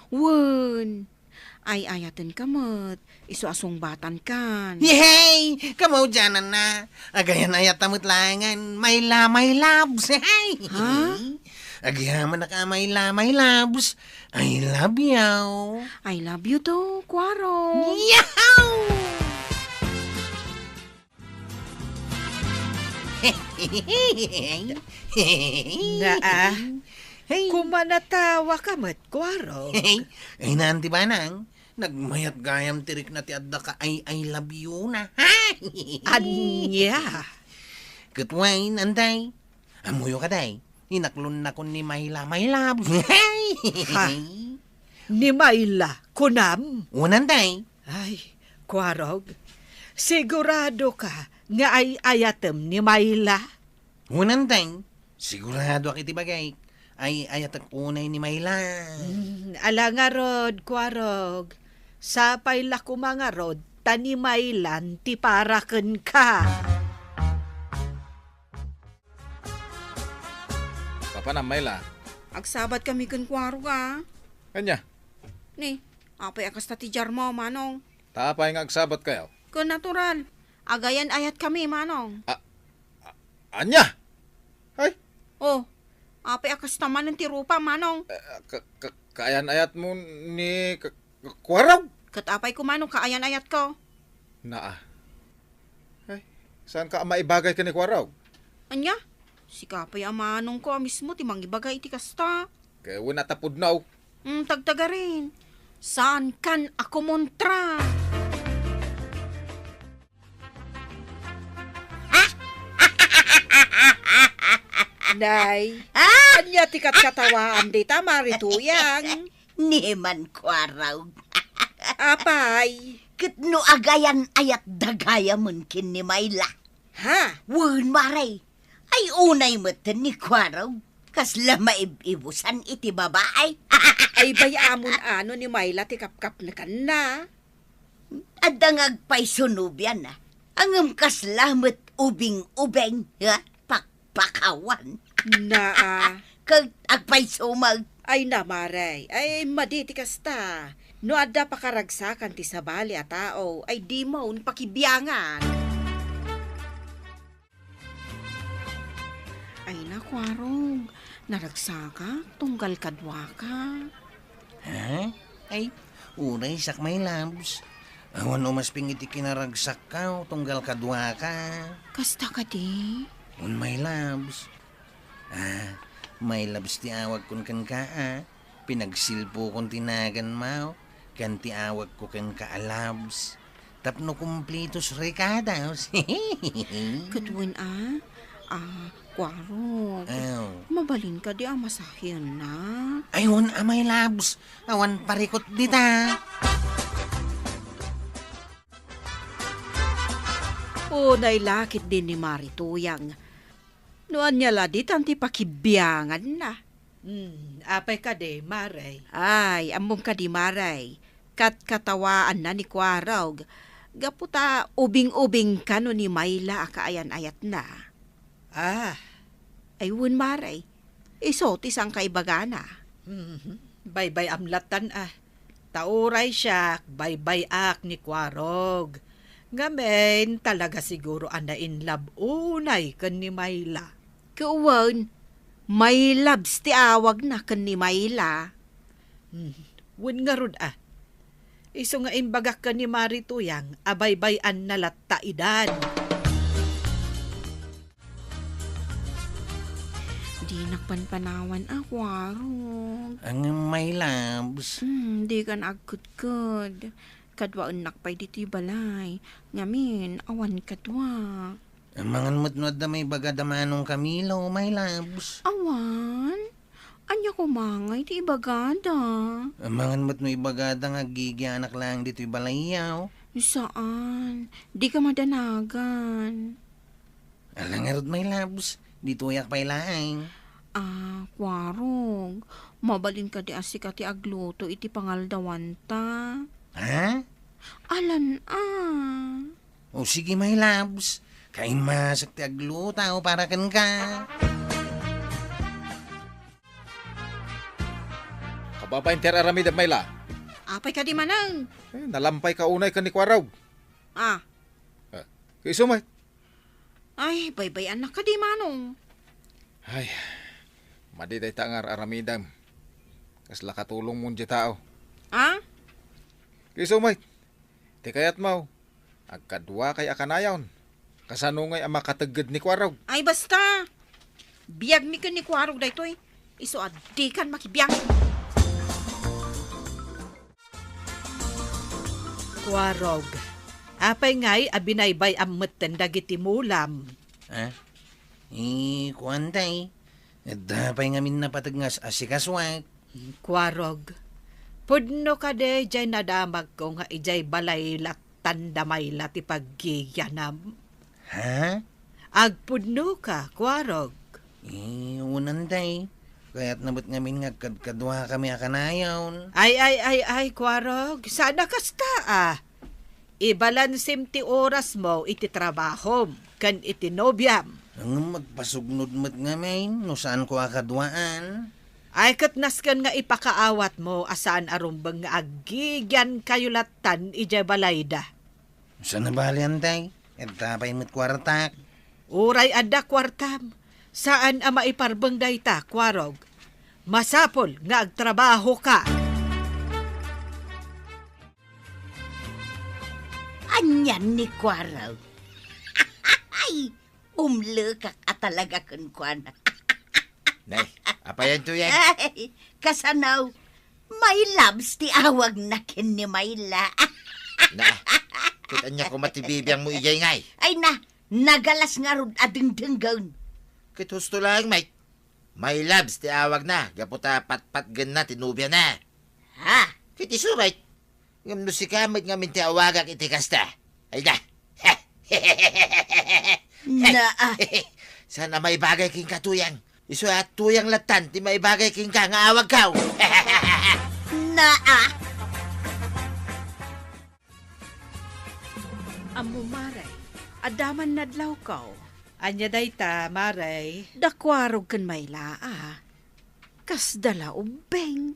Wen. Ay-ayatenka met, isu a sungbatankan. Yehey! Kamaudiananna. Agayan ayat a met laengen, Mayla, my loves. Hey! Ha? Agyamanak a Mayla, my loves. I love you. I love you too, Kuarog. Yahoo! Naa. Hey. Kumanatawa ka met, Kuarog. Hey. Ay, naan ti banang. Nagmayat gayam ti rikna ti adda ka ay I love you na. Ania? Ket wen, anday. Ammoyo ka, day. Inaklonnakon ni Mayla, my love. Ha? Ni Mayla, kunam? Wen, anday. Ay, Kuarog, sigurado ka nga ay-ayatem ni Mayla? Wen, anday. Siguradoak iti bagik. Ay-ayatek unay ni Mayla. Hmm, ala ngarud, Kuarog. Sapay la koma ngarud ta ni Maylan ti para kenka. Papanam, Mayla? Agsabat kami ken Kuarog a. Ania? Ni, apay a kasta ti diarmo, Manong? Ta apay nga agsabat kayo? Ken natural. Agayan ayat kami, Manong. A-, a-, ania? Ay? Oh, apay a kasta manen ti rupa, Manong? Eh, ka-, ka-, kaayan-ayat mo ni ka-, ka-, Kuarog? Ket apay ko, Manong, kaayan-ayat ko? Naa. Ay, saan ka a maibagay ken ni Kuarog? Ania? Sika pay a manong ko a mismo ti mangibaga iti kasta. Kay wen a tapudnaw. Mm, tagtagarin. Saan kan a kumontra? Nay, ah! Ania ti katkatawaan dita, Mari Tuyang? Ni man Kuarog. Apay? Ket no agayan-ayat dagaya men ken ni Mayla. Ha? Wen, Mare. Ay, unay metten ni Kuarog. Kasla maib-ibusan iti babae. Ay, bay-amon ano ni Mayla ti kapkapnekanna. Adda nga agpayso nobiana. Ngem kasla met ubing-ubing, ha? Pakpakawan. Naa. Ket agpayso met. Ay, na, Mare. Ay, madi ti kasta. No adda pakaragsakan ti sabali a tao, ay dimon pakibiangan. Ay, na, Kuarog, naragsakak tunggal kaduaka. Ha? Ay, uray sak, my loves. Awan umasping iti kinaragsakko tunggal kaduaka. Kasta kadi? Un, my loves. Ah, my loves ti awagkon kenka, ah. Pinagsilpokon ti naganmo ken ti awagko kenka a loves tapno kumplitos rekados. Ket wen a, a, Kuarog. Aw. Mabalin kadi a masahienna? Ay, wen a, my loves. Awan parikot dita. Unay la ketdi ni Mari Tuyang. No ania la ditan ti pakibianganna. Hmm, apay kadi, Mare? Ay, ammom kadi, Mare. Katkatawaanna ni Kuarog. Gapu ta ubing-ubing kano ni Mayla a kaayan-ayatna. Ah. Ay, wen, Mare. Isu ti sangkaibagana. Mhm. Baybay-am lattan, ah. Ta uray siak, baybay-ak ni Kuarog. Ngamin, talaga siguro a na-in love unay ken ni Mayla. Ket wen, my loves ti awagna ken ni Mayla. Hmm, wen ngarud a. Isu nga imbagak ken ni Mari Tuyang a baybay-anna latta idan. Nakpanpanawan a, Kuarog. Ang my loves. Hmm, dikan agkudkud. Kaduaennak pay ditoy balay. Ngamin, awan kaduak. Amangan met no adda maibaga da Manong Camilo, my loves. Awan? Ania koma ngay ti ibagada? Amangan met no ibagada nga aggigianak laeng ditoy balayyo. Saan? Dika madanagan. Ala ngarud, my loves, ditoyak pay laeng. Ah, Kuarog, mabalin kadi a sika ti agluto iti pangaldawanta? Ha? Alan a. O sige, my loves, kaimmasak ti agluto para kenka. Kababain ti ar-aramidem, Mayla. Apay kadi manang? Eh, nalampay ka unay ken ni Kuarog. Ah. Eh, isu met. Ay, baybay-annak kadi, Manong. Ay, madi dayta nga ar-aramidem. Kasla katulongmo diay tao. Ah? Isu met. Ti kayatmo, agkaduakay a kanayon. Kasano ngay a makategged ni Kuarog? Ay, basta! Biagmi ken ni Kuarog daytoy. Isu a dikan makibiag. Kuarog, apay ngay a binaybay-am metten dagiti mulam? Ah? Eh, kuan tay. Adda pay ngamin napateg nga as-, asikasuak. Kuarog, pudno kadi jay nadamagko nga ijay balay lattan da Mayla ti paggigianam? Ha? Agpudnoka, Kuarog. Eh, unan tay. Kayatna met ngamin nga agkadkaduakami a kanayon. Ay, ay, ay, ay, Kuarog, saan a kasta, ah. Ibalansem ti orasmo iti trabahom ken iti nobiam. Ngem agpasugnod met ngamin no saanko a kaduaan. Ay ket nasken nga ipakaawatmo a saan a rumbeng nga aggigiankayo lattan idiay balayda. Saan a bale, Antay? Adda pay met kuartak. Uray adda kuartam, saan a maiparbeng dayta, Kuarog. Masapul nga agtrabahoka. Anian ni Kuarog? Ay, umlekak a talaga kenkuana. Nay, apayan to yan? Ay, kasano? My loves ti awagna ken ni Mayla. Na, ket ania koma ti bibiangmo idiay ngay? Ay na, nagalas ngarud a dengdenggen. Ket husto laeng, Mike. My loves ti awagna, gapu ta patpatgenna ti nobiana. Ha? Ket isu met. Ngem no sika met ngamin ti awagak iti kasta, ay da. Na, ah. Saan a maibagay kenka, Tuyang? Isu a Tuyang lattan ti maibagay kenka nga awagko. Na, ah. Ammo, Mare, adda man nadlawko. Ania dayta, Mare? Da Kuarog ken Mayla, a. Kasda la ubbing.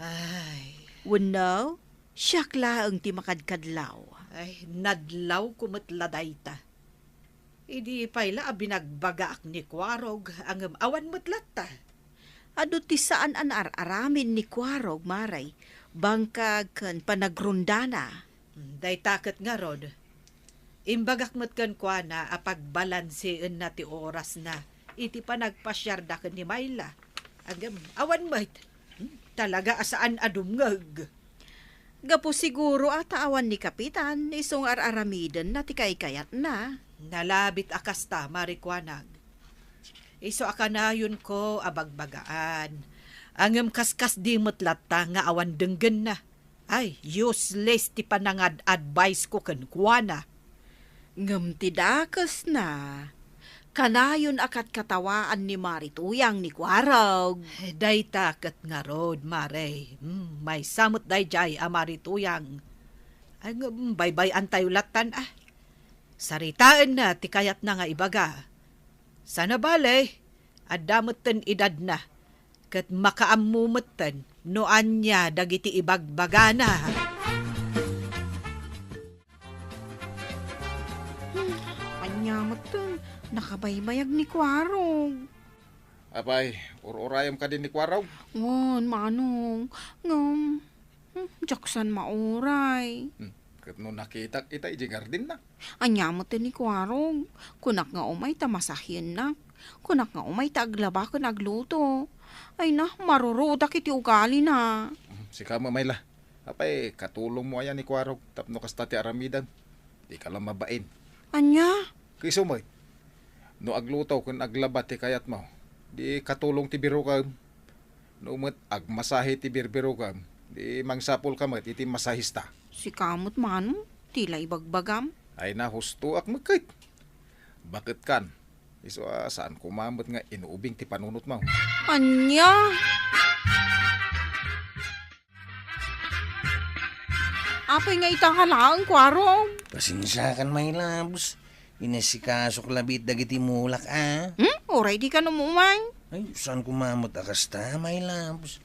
Ay. Wenno, siak laeng ti makadkadlaw. Ay, nadlawko met la dayta. Idi pay la a binagbagaak ni Kuarog, ngem awan met latta. Adu ti saan a naar-aramid ni Kuarog, Mare, bangkag ken panagrondana. Dayta ket ngarud, imbagak met kenkuana a pagbalansienna ti orasna iti panagpasiarda ken ni Mayla. Ngem awan met. Hmm, talaga a saan a dumngeg. Gapu siguro a ta awan ni Kapitan, isu nga ar-aramidenna ti kaykayatna. Nalabit a kasta, Mare Kuanag. Isu a kanayonko a bagbagaan. Ngem kaskasdi met latta nga awan denggenna. Ay, useless ti panangad-advice ko kenkuana. Ngem ti dakesna, kanayon a katkatawaan ni Mari Tuyang ni Kuarog. Dayta ket ngarud, Mare. Hmm, maysa met daydiay a Mari Tuyang. Ay, ngem baybay-antayo lattan, a. Saritaenna ti kayatna nga ibaga. Saan a bale, adda metten edadna, ket makaammo metten no ania dagiti ibagbagana. Hmm, ania metten, nakabaybayag ni Kuarog. Apay, ur-urayem kadi ni Kuarog? Wen, Manong. Ngem, hmm, diak saan mauray. Hmm, ket no nakitak ita idiay gardenna? Ania metten ni Kuarog? Kunak nga umay ta masahiennak. Kunak nga umay ta aglaba ken agluto. Ay na, marurudak iti ugalina. Sika met, Mayla. Apay, katulongmo aya ni Kuarog tapno kasta ti aramidem? Dika la mabain. Ania? Ket isu met, no agluto ken aglaba ti kayatmo, di katulong ti birokem. No met agmasahe ti birbirokem, di mangsapulka met iti masahista. Sika met, Manong, ti la ibagbagam? Ay na, hustoak met ket. Baketkan. Isu a saan koma met nga inuubing ti panunotmo. Ania? Apay nga ita nga laeng, Kuarog? Pasensiakan, my loves. Inasikasok labi dagiti mulak, a. Hmm? Uray dika umumay? Ay, saan koma met a kasta, my loves.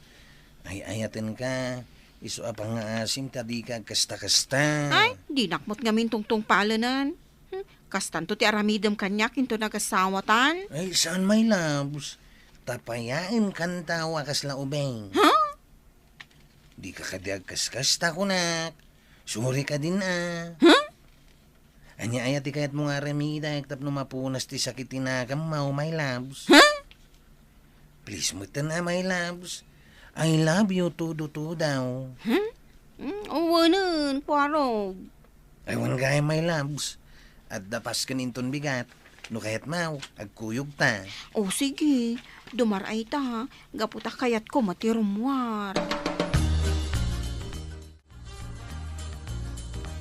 Ay, ayatenka. Isu a pangngaasim ta dika agkasta-kasta. Ay, dinak met ngamin tungtungpalenen. Hmm? Kastanto ti aramidem kaniak inton agasawatan? Ay, saan, my loves. Tapayaen kantaw a kasla ubing. Ha? Dika kadi agkaskasta, kunak. Sumuri kadin, a. Huh? Ania aya ti kayatmo nga aramidek tapno mapunas ti sakit ti naganmo, my loves? Huh? Please metten, a, my loves. I love you, todo-todo. Huh? Mm, awanen, Kuarog. Ay, wen gayam, my loves. Adda pasken inton bigat. No kayatmo, agkuyogta. O, sige. Dumar-ay ta, gapu ta kayatko met ti rummuar.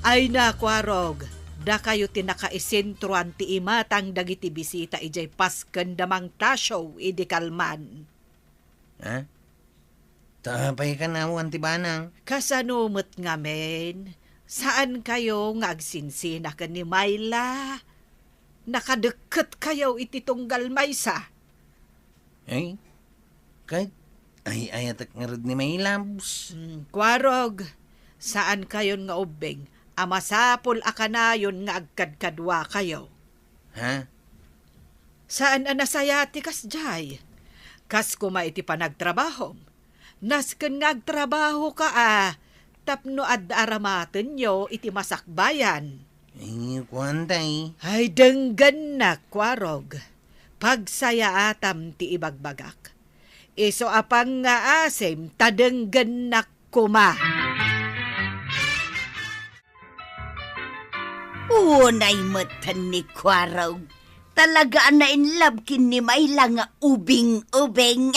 Ay na, Kuarog, dakayo ti nakaisentroan ti imatang dagiti bisita idiay Pasken da Mang Tasio idi kalman. Ha? Ta apay kano, Auntie Banang? Kasano met ngamin? Saankayo nga agsinsina ken ni Myla? Nakadekket kayo iti tunggal maysa. Ay, ket ay-ayatek ngarud ni my loves. Hmm, Kuarog, saan kayon nga ubbing a masapul a kanayon nga agkadkadua kayo. Ha? Saan a nasayaat ti kasdiay. Kas koma iti panagtrabahom. Nasken nga agtrabahoka a tapno adda aramatenyo iti masakbayan. Ay, kuan, tay. Ay, denggennak, Kuarog. Pagsayaatam ti ibagbagak. Isu a pangngaasim ta denggennak koma. Unay metten ni Kuarog. Talaga a na-in love ken ni Myla nga ubing-ubing.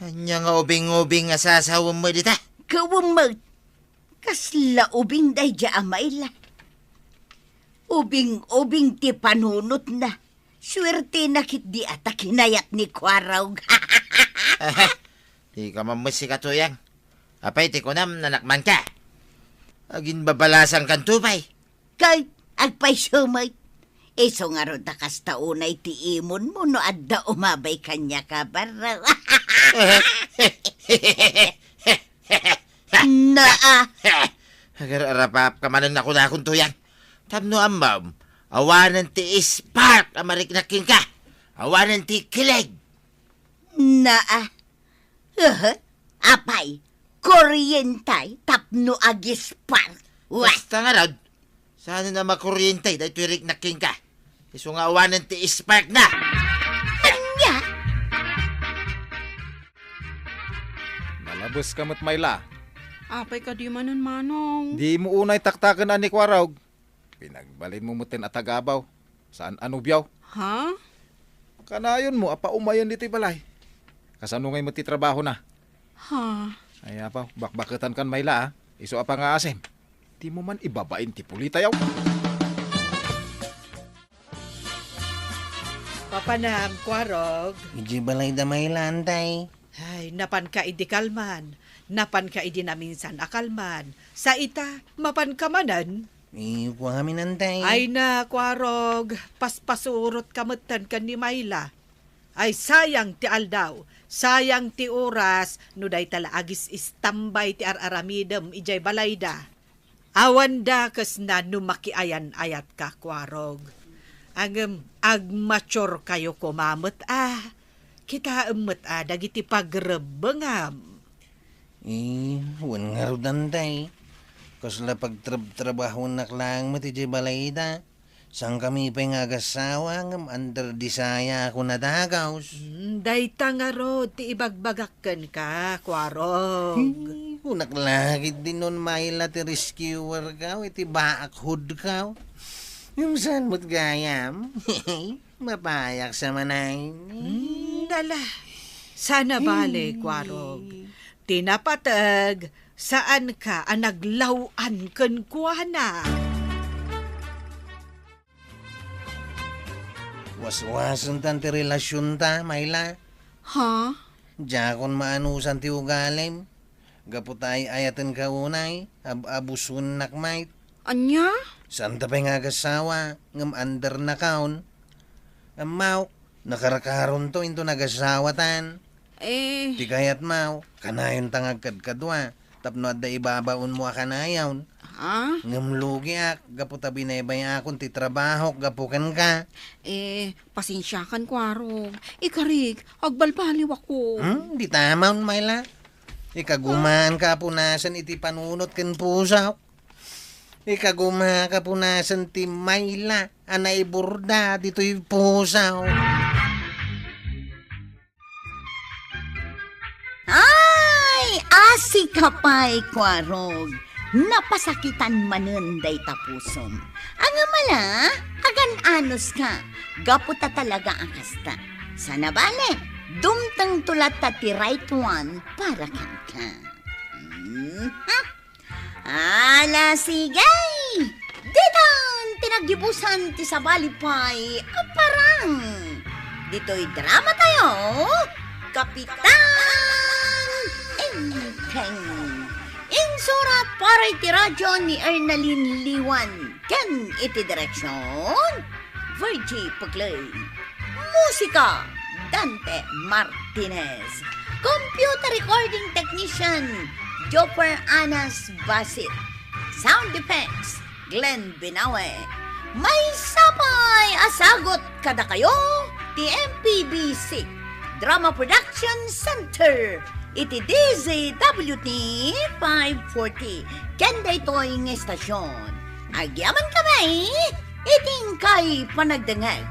Ania nga ubing-ubing a sasawem met dita? Gapu met, kasla ubing daydiay a Myla. Ubing-ubing ti panunotna. Suertena ketdi a ta kinayat ni Kuarog. Dika mammet sika, Tuyang. Apay ti kunam, nanakmanka? Aginbabalasankanto pay. Ket agpayso met. Isu ngarud a kasta unay ti imonmo no adda umabay kaniaka, barraw. Naa. Agar-arapapka manen a kunakon, Tuyang. Tapno ammom, awanen ti spark a mariknak kenka. Awanen ti kileg. Naa. Aha. Apay, kuryente tapno ag-spark. Wa. Kasta ngarud, saan a makuryente daytoy riknak kenka? Isu nga awanen ti spark na. Ania? Nalabeska met, Myla. Apay kadi manen, Manong? Dimo unay taktaken a ni Kuarog. Pinagbalinmo metten a tagabaw. Saan a nobiaw? Ha? Kanayonmo a paumayen ditoy balay. Kasano ngay met ti trabahona? Ha? Ay, apaw, bakbaketankan, Myla, a. Isu a pangngaasim. Dimo man ibabain ti pulitayaw. Papanam, Kuarog. Idiay balayda, Myla, antay. Ay, napanka idi kalman. Napanka idi naminsan a kalman. Sa ita, mapanka manen? Ikuamin, antay. Ay na, Kuarog, paspasurotka metten ken ni Myla. Ay, sayang ti aldaw, sayang ti oras, no dayta la agis-istambay ti ar-aramidem idiay balayda. Awan dakesna no makiayan-ayatka, Kuarog. Ngem, agmaturekayo koma met a. Kitaem met a dagiti pagrebbengam. Eh, wen ngarud, antay. Kasla pagtrab-trabahonak laeng met idiay balayda. Saan kami pay nga agassawa ngem under disaya ako nadagaws. Hmm, dayta ngarud ti ibagbagak kenka, Kuarog. Hey, kunak la ketdi no Mayla ti rescuer ka, iti baakhood ka. Ngem saan met gayam? Mapayak sa manay. Hmm, dala. Sana bale, Kuarog. Ti napateg, saanka a naglaw-an kenkuana. Waswasentan ti relasionta, Mayla. Ha? Diakon maanusan ti ugalim. Gapu ta ay-ayatenka unay, ab-abusuennak met. Ania? Saanta pay nga agassawa, ngem undernakon. Ammok, nakarkaronto inton agassawatan. Eh. Ti kayatmo, kanayonta nga agkadkadua, tapno adda ibabaonmo a kanayon. Ha? Ngem lugiak, gapu ta binaybay-akon ti trabahok gapu kenka. Eh, pasensiakan, Kuarog. Ikarik, agbalbaliwakon. Hmm, dita man, Mayla. Ikagumaanka a punasen iti panunot ken pusok. Ikagumaka a punasen ti Mayla a naiburda ditoy pusok. Ay, asika pay, Kuarog. Napasakitan manen dayta pusom. Ngem ala, agan-anoska. Gapu ta talaga a kasta. Sana bale, dumtengto latta ti right one para kenka. Mhm. Ala, sige! Ditan ti naggibusan ti sabali pay a parang. Ditoy drama tayo, Kapitan Enteng. Insurat para iti radyo ni Ernalyn Liwan ken iti direksyon, Virgie Puclay. Musika, Dante Martinez. Computer recording technician, Jopper Anas Basit. Sound effects, Glenn Binawe. Maysa pay a sagut kadakayo ti M P B C Drama Production Center iti D Z W T five forty. Ken daytoy nga istasyon, agyaman kami iti inkay panagdengngeg.